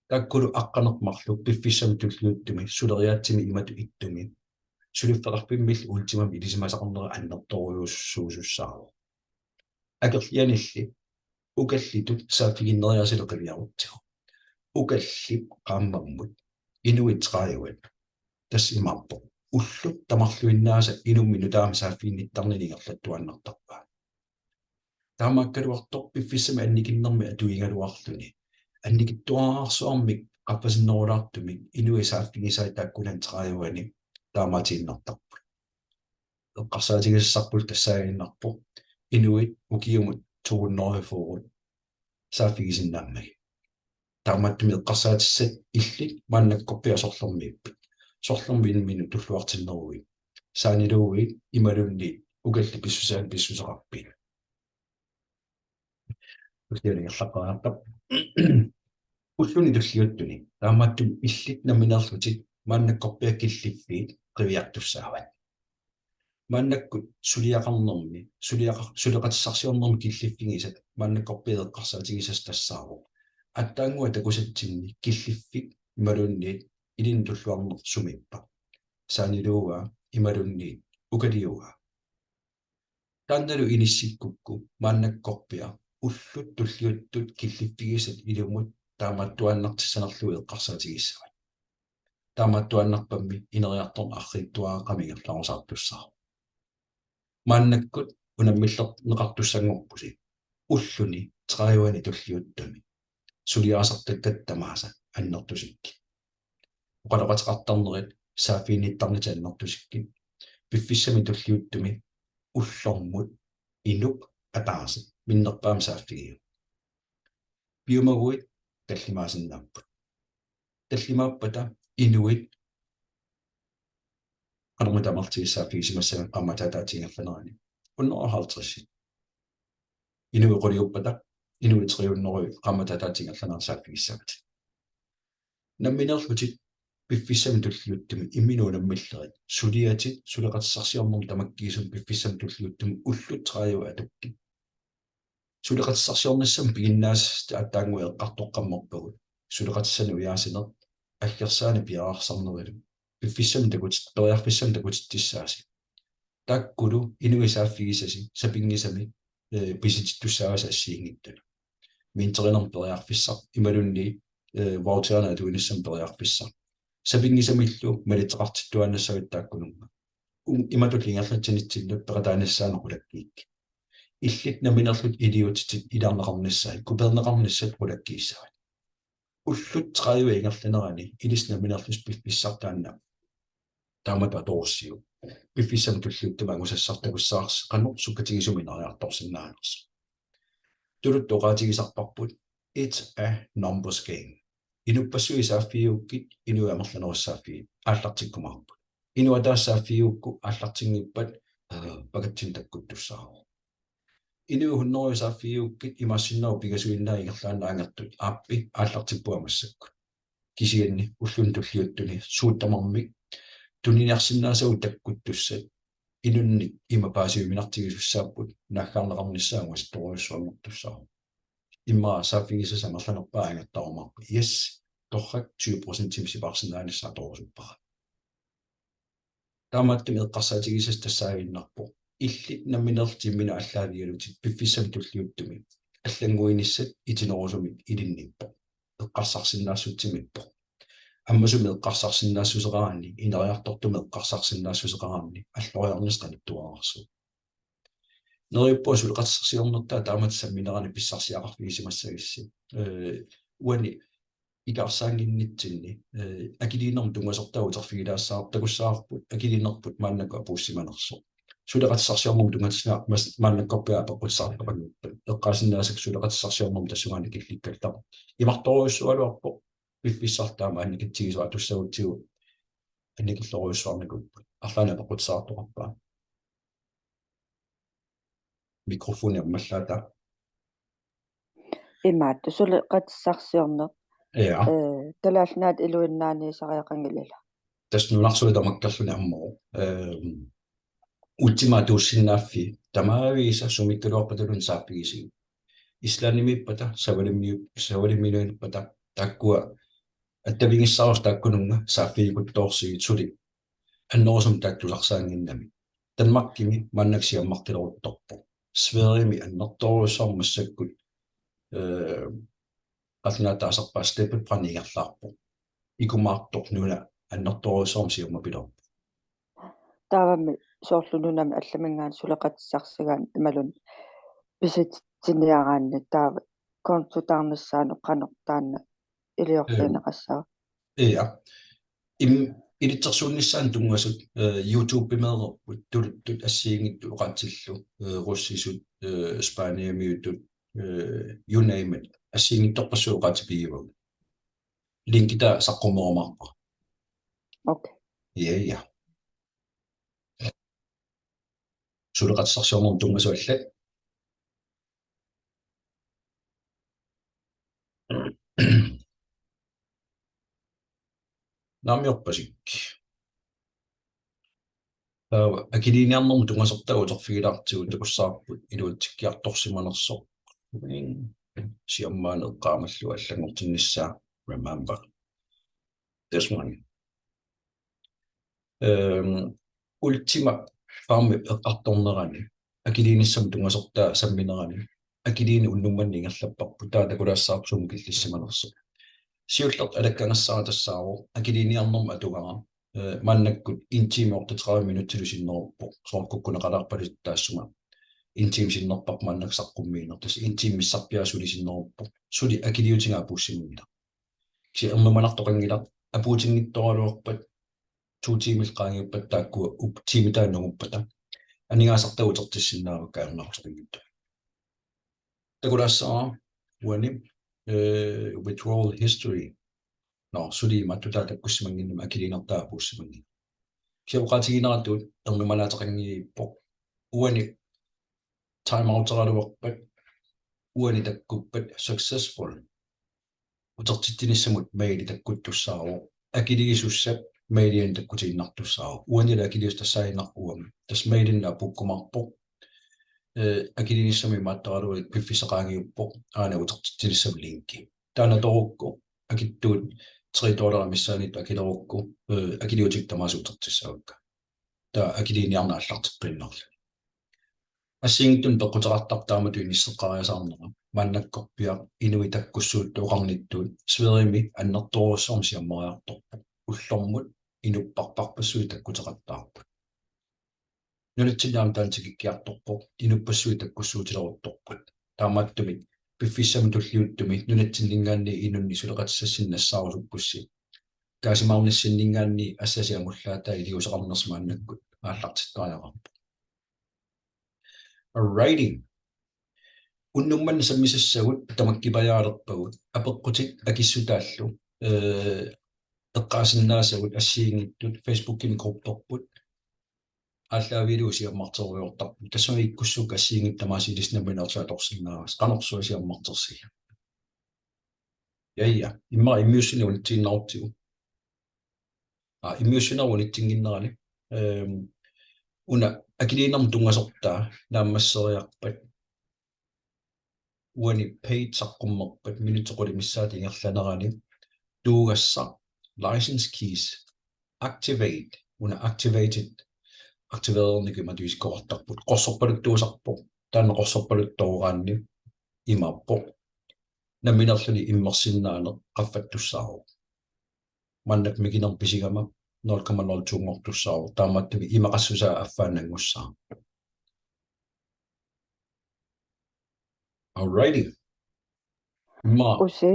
Taakkulu aqqaneq-marluk piffissami tulliuttumi suleriaatsimi imatut ittumi suliffeqarfimmillu Ultimamik ilisimasaqarnera annertoorujussuusussaavoq. Akerlianilli ukallitut saaffiginneriaasilu qiviarutsigu. Ukallip qaammammut inuit tredive, tassa imaappoq ullut tamarluinnaasa inummik nutaamik saaffiginnittarnini ingerlattuaannartarpai. Taamaakkaluartoq piffissami annikinnermi atuigaluarluni annikitsuararsuarmik qaffasinnerulaartumik inuit saaffigisai taakkunani tredive-ni taamaatiinnartarput. Eqqarsaatigisassarput tassaaginnarpoq inuit ukiumut to hundrede fyrre saaffigisinnaammagit. Taamaattumik eqqarsaatissat illit maannakkorpiaq sorlermiippit. Sorlermiinnut tulluartinneruit, saaniluuit imaluunniit ukallit pissusiaanni pissuseqarpit. Tulliani ingerlaqqaarput. Ulluni tulliuttuni taamaattumik illit nammineerlutit maannakkorpiaq killiffiit qiviartussaavat. Maannakkut suliaqarnermi, suliaqa-, suleqatissarsiornermi killiffigisat maannakkorpiaq eqqarsaatigisassat tassaavoq aatsaannguaq takusatsinni killiffik imaluunniit ilinnut tulluarneq sumiippa. Saaniluuaa imaluunniit ukaliugaa. Taannalu inissikkukku maannakkorpiaq ullut tulliuttut killiffigisat ilumut taamaattuaannartissanerlugu eqqarsaatigissavat. Taamaattuaannarpammi ineriartorneq arriitsuaraaqqamik ingerlarusaartussaavoq. Maannakkut unammillerneqartussanngorpusi ulluni tredive-ni tulliuttumi suliarisartakkatta tamaasa annertusikkit. Oqaloqateqartarnerit saaffiginnittarnitit annertusikkit. Piffissami tulliuttumi ullormut inuk ataaseq minnerpaamik saaffigiuk. Piumaguit tallimaasinnaapput. Tallimaappata inuit qanormita amerlatigisut saaffigisimassagipput qaammatit ataatsip ingerlanerani? Hundrede og halvtreds. Inuit quliuppata inuit tre hundrede qaammatit ataatsip ingerlanerani saaffigissavatit. Nammineerlutit piffissami tulliuttumi imminut unammillerit suliatit suleqatissarsiornermut tamakkiisumik piffissami tulliuttumi ullut tredive atukkit. Suleqatissarsiornissamut piginnaasatit aatsaannguaq eqqartoqqammerpagut. Suleqatissanik ujaasineq aggersaanik piareersarnerilu piffissami takutit-, periarfissami takutitsissaasi. Taakkulu inuit saaffigisasi sapinngisamik, eh, pisitittussaavasi assigiinngitsunut. Minterinermut periarfissaq imaluunniit, eh, voucherinik atuinissamut periarfissaq. Sapinngisamillu malitseqartittuaannassavit taakkununnga. Um, imatut ingerlatsinitsinnut peqataanissaaneq qulakkiikkit. Illit nammineerlutit iliuutsitit ilaarneqarnissaat, kupeerneqarnissat qulakkiissavat. Ullut tredive ingerlanerani ilissi nammineerlusi piffissaq taanna taamatut atorussiuk. Piffissami tulliuttumi angusassartakussaarsi qanoq sukkatigisumik ineriartorsinnaanersoq. Tuluttut oqaatigisarparput, it's a numbers game. Inuppassuit saaffigigukkit inuit amerlanerussaaffigit aallartikkumaarput. Inuk ataaseq saaffigigukku aallartinngippat, eh, pakatsinnut takkuttussaavoq. Inuit hundrede saaffigigukkit imaassinnaavoq pingasuinnaat ingerlaannaq angertut aappi aallartippunga massakkut. Kisianni ulluni tulliuttuni suut tamarmik tuniniarsinnaasagut takkuttussat inunnik ima paasiuminartigisussaapput naaggaarneqarnissaa angusatorujussuanngortussaavoq. Immaqa saaffigisassat amerlanerpaat angertarumaarput. Yes, torrak tyve procentimik sipaarsinnaanissaa atorusuppara. Taamaattumik eqqarsaatigisassat tassaaginnarpoq illit nammineerlutit imminut aallaavigalutit piffissami tulliuttumi allannguinissat itinerusumik ilinniippoq. Eqqarsarsinnaassutsimiippoq. Ammasumik eqqarsarsinnaassuseqaraanni, ineriartortumik eqqarsarsinnaassuseqaraanni alloriarnissaq qanittuararsuuvoq. Neriuppunga suleqatissarsiornertaa taamatut samminerani pissarsiaqarfigisimassagissi. Eh, uani ikaarsaannginnitsinni, eh, akiliinermut tunngasortaa uterfigilaassavarput, takussavarput akiliinerput maannakkut apuussimanersoq. Suleqatissarsiornermut tunngatissaa mas-, maannakkorpiaq apeqqutissarpaqanngippat. Eqqaasinnaasakka suleqatissarsiornermut tassunga annikillikkallaq. Imartorujussuugaluarpoq piffissaq taama annikitsigisoq atussagutsigu annikillorujussuarnikuupput. Arlaannik apeqqutissartoqarpa? Mikrofoni ammallaata. Imaattoq suleqatissarsiorneq. Ja. Eh, Kalaallit Nunaat iluinnaaniisariaqanngilaq. Tassa nunarsuaq tamakkerluni ammavoq. Ehm, Ultima atuussinnaaffii tamaviisa sumiikkaluarpataluunniit saaffigisiuk. Islandimiippata, Savalimiu-, Savalimiinuippata, taakkua attavigissaarusut taakkununnga saaffigikkuttoorsigit suli annerusumik taakku tusarsaannginnami. Danmarkimi maannakkut siammartileruttorpoq. Sverigemi annertoorujussuarmik massakkut, eh, qallunaatut taasarpaat steppebrand ingerlaarpoq. Ikumaartoq nuna annertoorujussuarmik siummapiloorpoq. Taavami soorlu nunami allaminngaanniit suleqatissarsigaanni imaluunniit pisitsiniaraanni taava konto taarnissaanut qanoq taanna iliorluineqassava? Ja. Im-, ilitsersuunnissaanut tunngasut, eh, YouTube-imeereerput, tuluttut assigiinngitsut oqaatsillu, eh, russisut, eh, spaniamiutut, eh, you name it. Assigiinngitsorpassuit oqaatsit pigivagut. Linki taava saqqummerumaarpara. Okay. Ja, ja. Suleqatissarsiornermut tunngasut allat. Naammiorpasik. Taava akiliiniarnermut tunngasortaa uterfigilaartigu takussavarput iluatsikkiartorsimanersoq. Siammaani eqqaamallugu allanngortinnissaa, remember. This one. Øhm, Ultima Farmip eqqartornerani, akiliinissamut tunngasortaa samminerani, akiliineq unnuk manna ingerlapparput, taava takulaassavarput sumut killissimanersoq. Siullertut alakkagassaraa tassaavoq akiliiniarnermut atugara, eh, maannakkut en time otteogtredive minutsilu sinneruppoq, soorlu kukkuneqalaarpaluttoq taassuma. En time sinnerparput maannakkut saqqummiineq, tassa en time missarpiaa suli sinneruppoq. Suli akiliutiga apuussimanngilaq. Kisianni ernumanartoqanngilaq, apuutinngitsoraluarpat, to tiimillu qaangiuppata taakkua, uku tiimit taanna nunguppata aningaasartaa utertissinnaavakka ajornartoqanngitsoq. Takulaassaraa uani, eh, withdrawal history. Nå, suli imaattutaa takkussimannginnami akiliinertaa apuussimanngilaq. Kisianni oqaatigineratut ernumanaateqanngilaq. Uani timeouteraluarpat, uani takkuppat successful. Utertitsinissamut maili takkuttussaavoq. Akiligisussap mailiani takkutiinnartussaavoq. Uanilu akiliisussaq tassaaginnarpoq uanga. Tassa mailinnut apuukkumaarpoq. Eh, akiliinissami imaattaraluarit piffissaq qaangiuppoq. Aana utertitsinissamut linki. Taanna torukku akittuut tre dollarit missaanniittut akilerukku, eh, akiliutit tamaasa utertissavakka. Taava akiliiniarneq aallarteqqiinnarlugu. Assigiinngitsunik peqquteqartarpoq taamatut inisseqqaariasaarnera. Maannakkorpiaq inuit takkussuuttut oqarnittut Sverigemi annertoorujussuarmik siammariartorpoq. Ullormut inupparparpassuit takkuteqattaarput. Nunatsinni aamma taanna tikikkiartorpoq, inuppassuit takkussuutileruttorput. Taamaattumik piffissami tulliuttumi nunatsinninngaanniit inunnik suleqatissassinnik nassaarusukkussi, kaasimaarnissinninngaanniit assasi amulaatai iliuuseqarnersi maannakkut aallartittariaqarpoq. Alrighty. Unnuk manna sammisassagut tamakkipajaalerpagut. Apeqqutit akissutaallu, eh, eqqaasinnaasagut assigiinngitsut Facebookimi grupperput aallaavigalugu siammarteriartorput. Tassami ikkussuukkut assigiinngitsut tamaasa ilissi nammineq atorsinnaavasi. Qanorsuaq siammartersigit? Ja, ja. Immaqa immiussineq unitsiinnarutsigu. Aa, immiussinerup unitsinnginnerani. Øhm, una akiliinermut tunngasortaa naammasseriarpat, uani page saqqummerpat minutsit qulit missaat ingerlanerani tuugassaq license keys activate, una activated, aktiveerniku imatut isikkoqartarput. Qorsorpaluttuusarpoq. Taanna qorsorpaluttooraanni imaappoq nammineerluni immersinnaaneq qaffattussaavoq. Maannakkut mikinermut pisigama nul komma nul to-nngortussaavoq. Taamaattumik imaqassusaa affaannanngussaaq. Alrighty. Immaqa. Usi.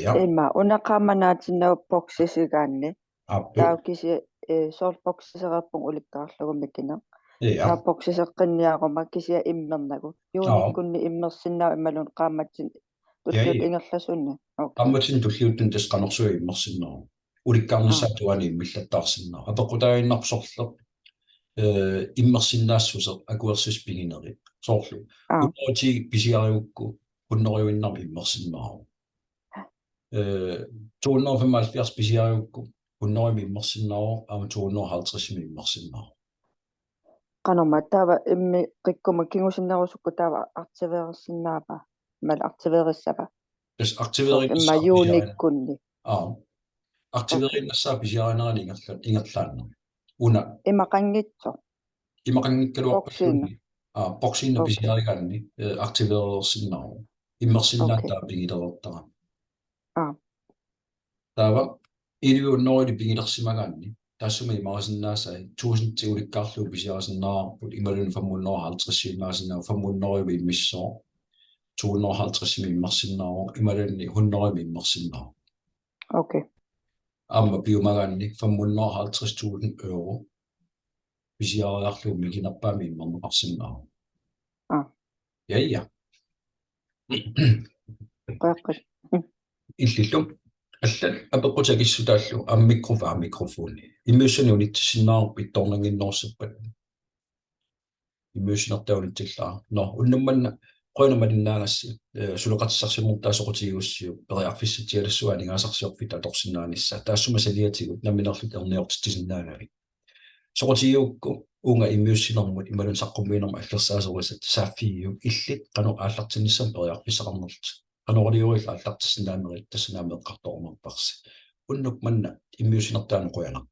Ja. Immaqa una qaammat naatinnagu boksisigaanni. Aappi. Taava kisianni, eh, soorlu boksisereerpunga ulikkaarlugu mikineq. Ja. Taava boksiseqqinniaruma kisianni immernagu. Juunikkunni immersinnaavoq imaluunniit qaammatini tulliuttuni ingerlasuunni? Okay. Qaammatini tulliuttuni tassa qanorsuaq immersinnaavoq. Ulikkaarnissaa tungaanut immillattaarsinnaavoq. Apeqqutaaginnarpoq sorleq, eh, immersinnaassuseq akuersissut piginerit. Soorlu. Hundrede ti pisiarigukku, hundrediinnarmik immersinnaavoq. Eh, to hundrede og femoghalvfjerds pisiarigukku, hundredemik immersinnaavoq, aamma to hundrede og halvtredsimik immersinnaavoq. Qanormaa taava immikkuma kingusinnerusukkut taava aktiveersinnaava? mal aktiverissava. Tassa aktiveriinnassaaq Imma juunikkunni. Aa. Aktiveriinnassaaq pisiarinerani ingerla-, ingerlaannaq. Una. Imaqanngitsoq. Imaqanngikkaluarpalluunniit. Boksiinna. Aa, boksiinna Okay. Pisiarigaanni, eh, aktivereersinnaavugut. Immersinnaat Okay. taava pigilereertarami. Aa. Taava elleve hundrede pigilersimagaanni. Taassuma imarisinnaasai tusind ulikkaarlugu pisiarisinnaavarput imaluunniit femhundrede og halvtreds immaasinnaa femhundrede immissoq. To hundrede og halvtreds immersinnaavoq imaluunniit hundrede immersinnaavoq. Okay. Aamma piumagaanni femhundrede og halvtreds tusind euro. Pisiariarlugu mikinerpaamik immerneqarsinnaavoq. Aa. Ja, ja. Qaqqat. Illillu. Allat apeqqutit akissutaallu aamma mikrofa-, mikrofoni. Immiussineq unitsisinnaavarput ittoornannginnerussappat. Immiussinertaa unitsillara. Nå, unnuk manna qujanaq malinnaagassi, eh, suleqatissarsiornertaa soqutigigussiuk, periarfissatsialassuaq aningaasarsiorfiit atorsinnaanissaa. Taassuma saniatigut nammineerlutit erniortitsisinnaagavit. Soqutigigukku uunga immiussinermut imaluunniit saqqummiinermut aggersaasorisat saaffigiuk illit qanoq aallartinnissamut periarfissaqarnerlutit. Qanoq iliorlutit aallartissinnaanerit tassani aamma eqqartorumaarparsi. Unnuk manna immiussinertaanut qujanaq.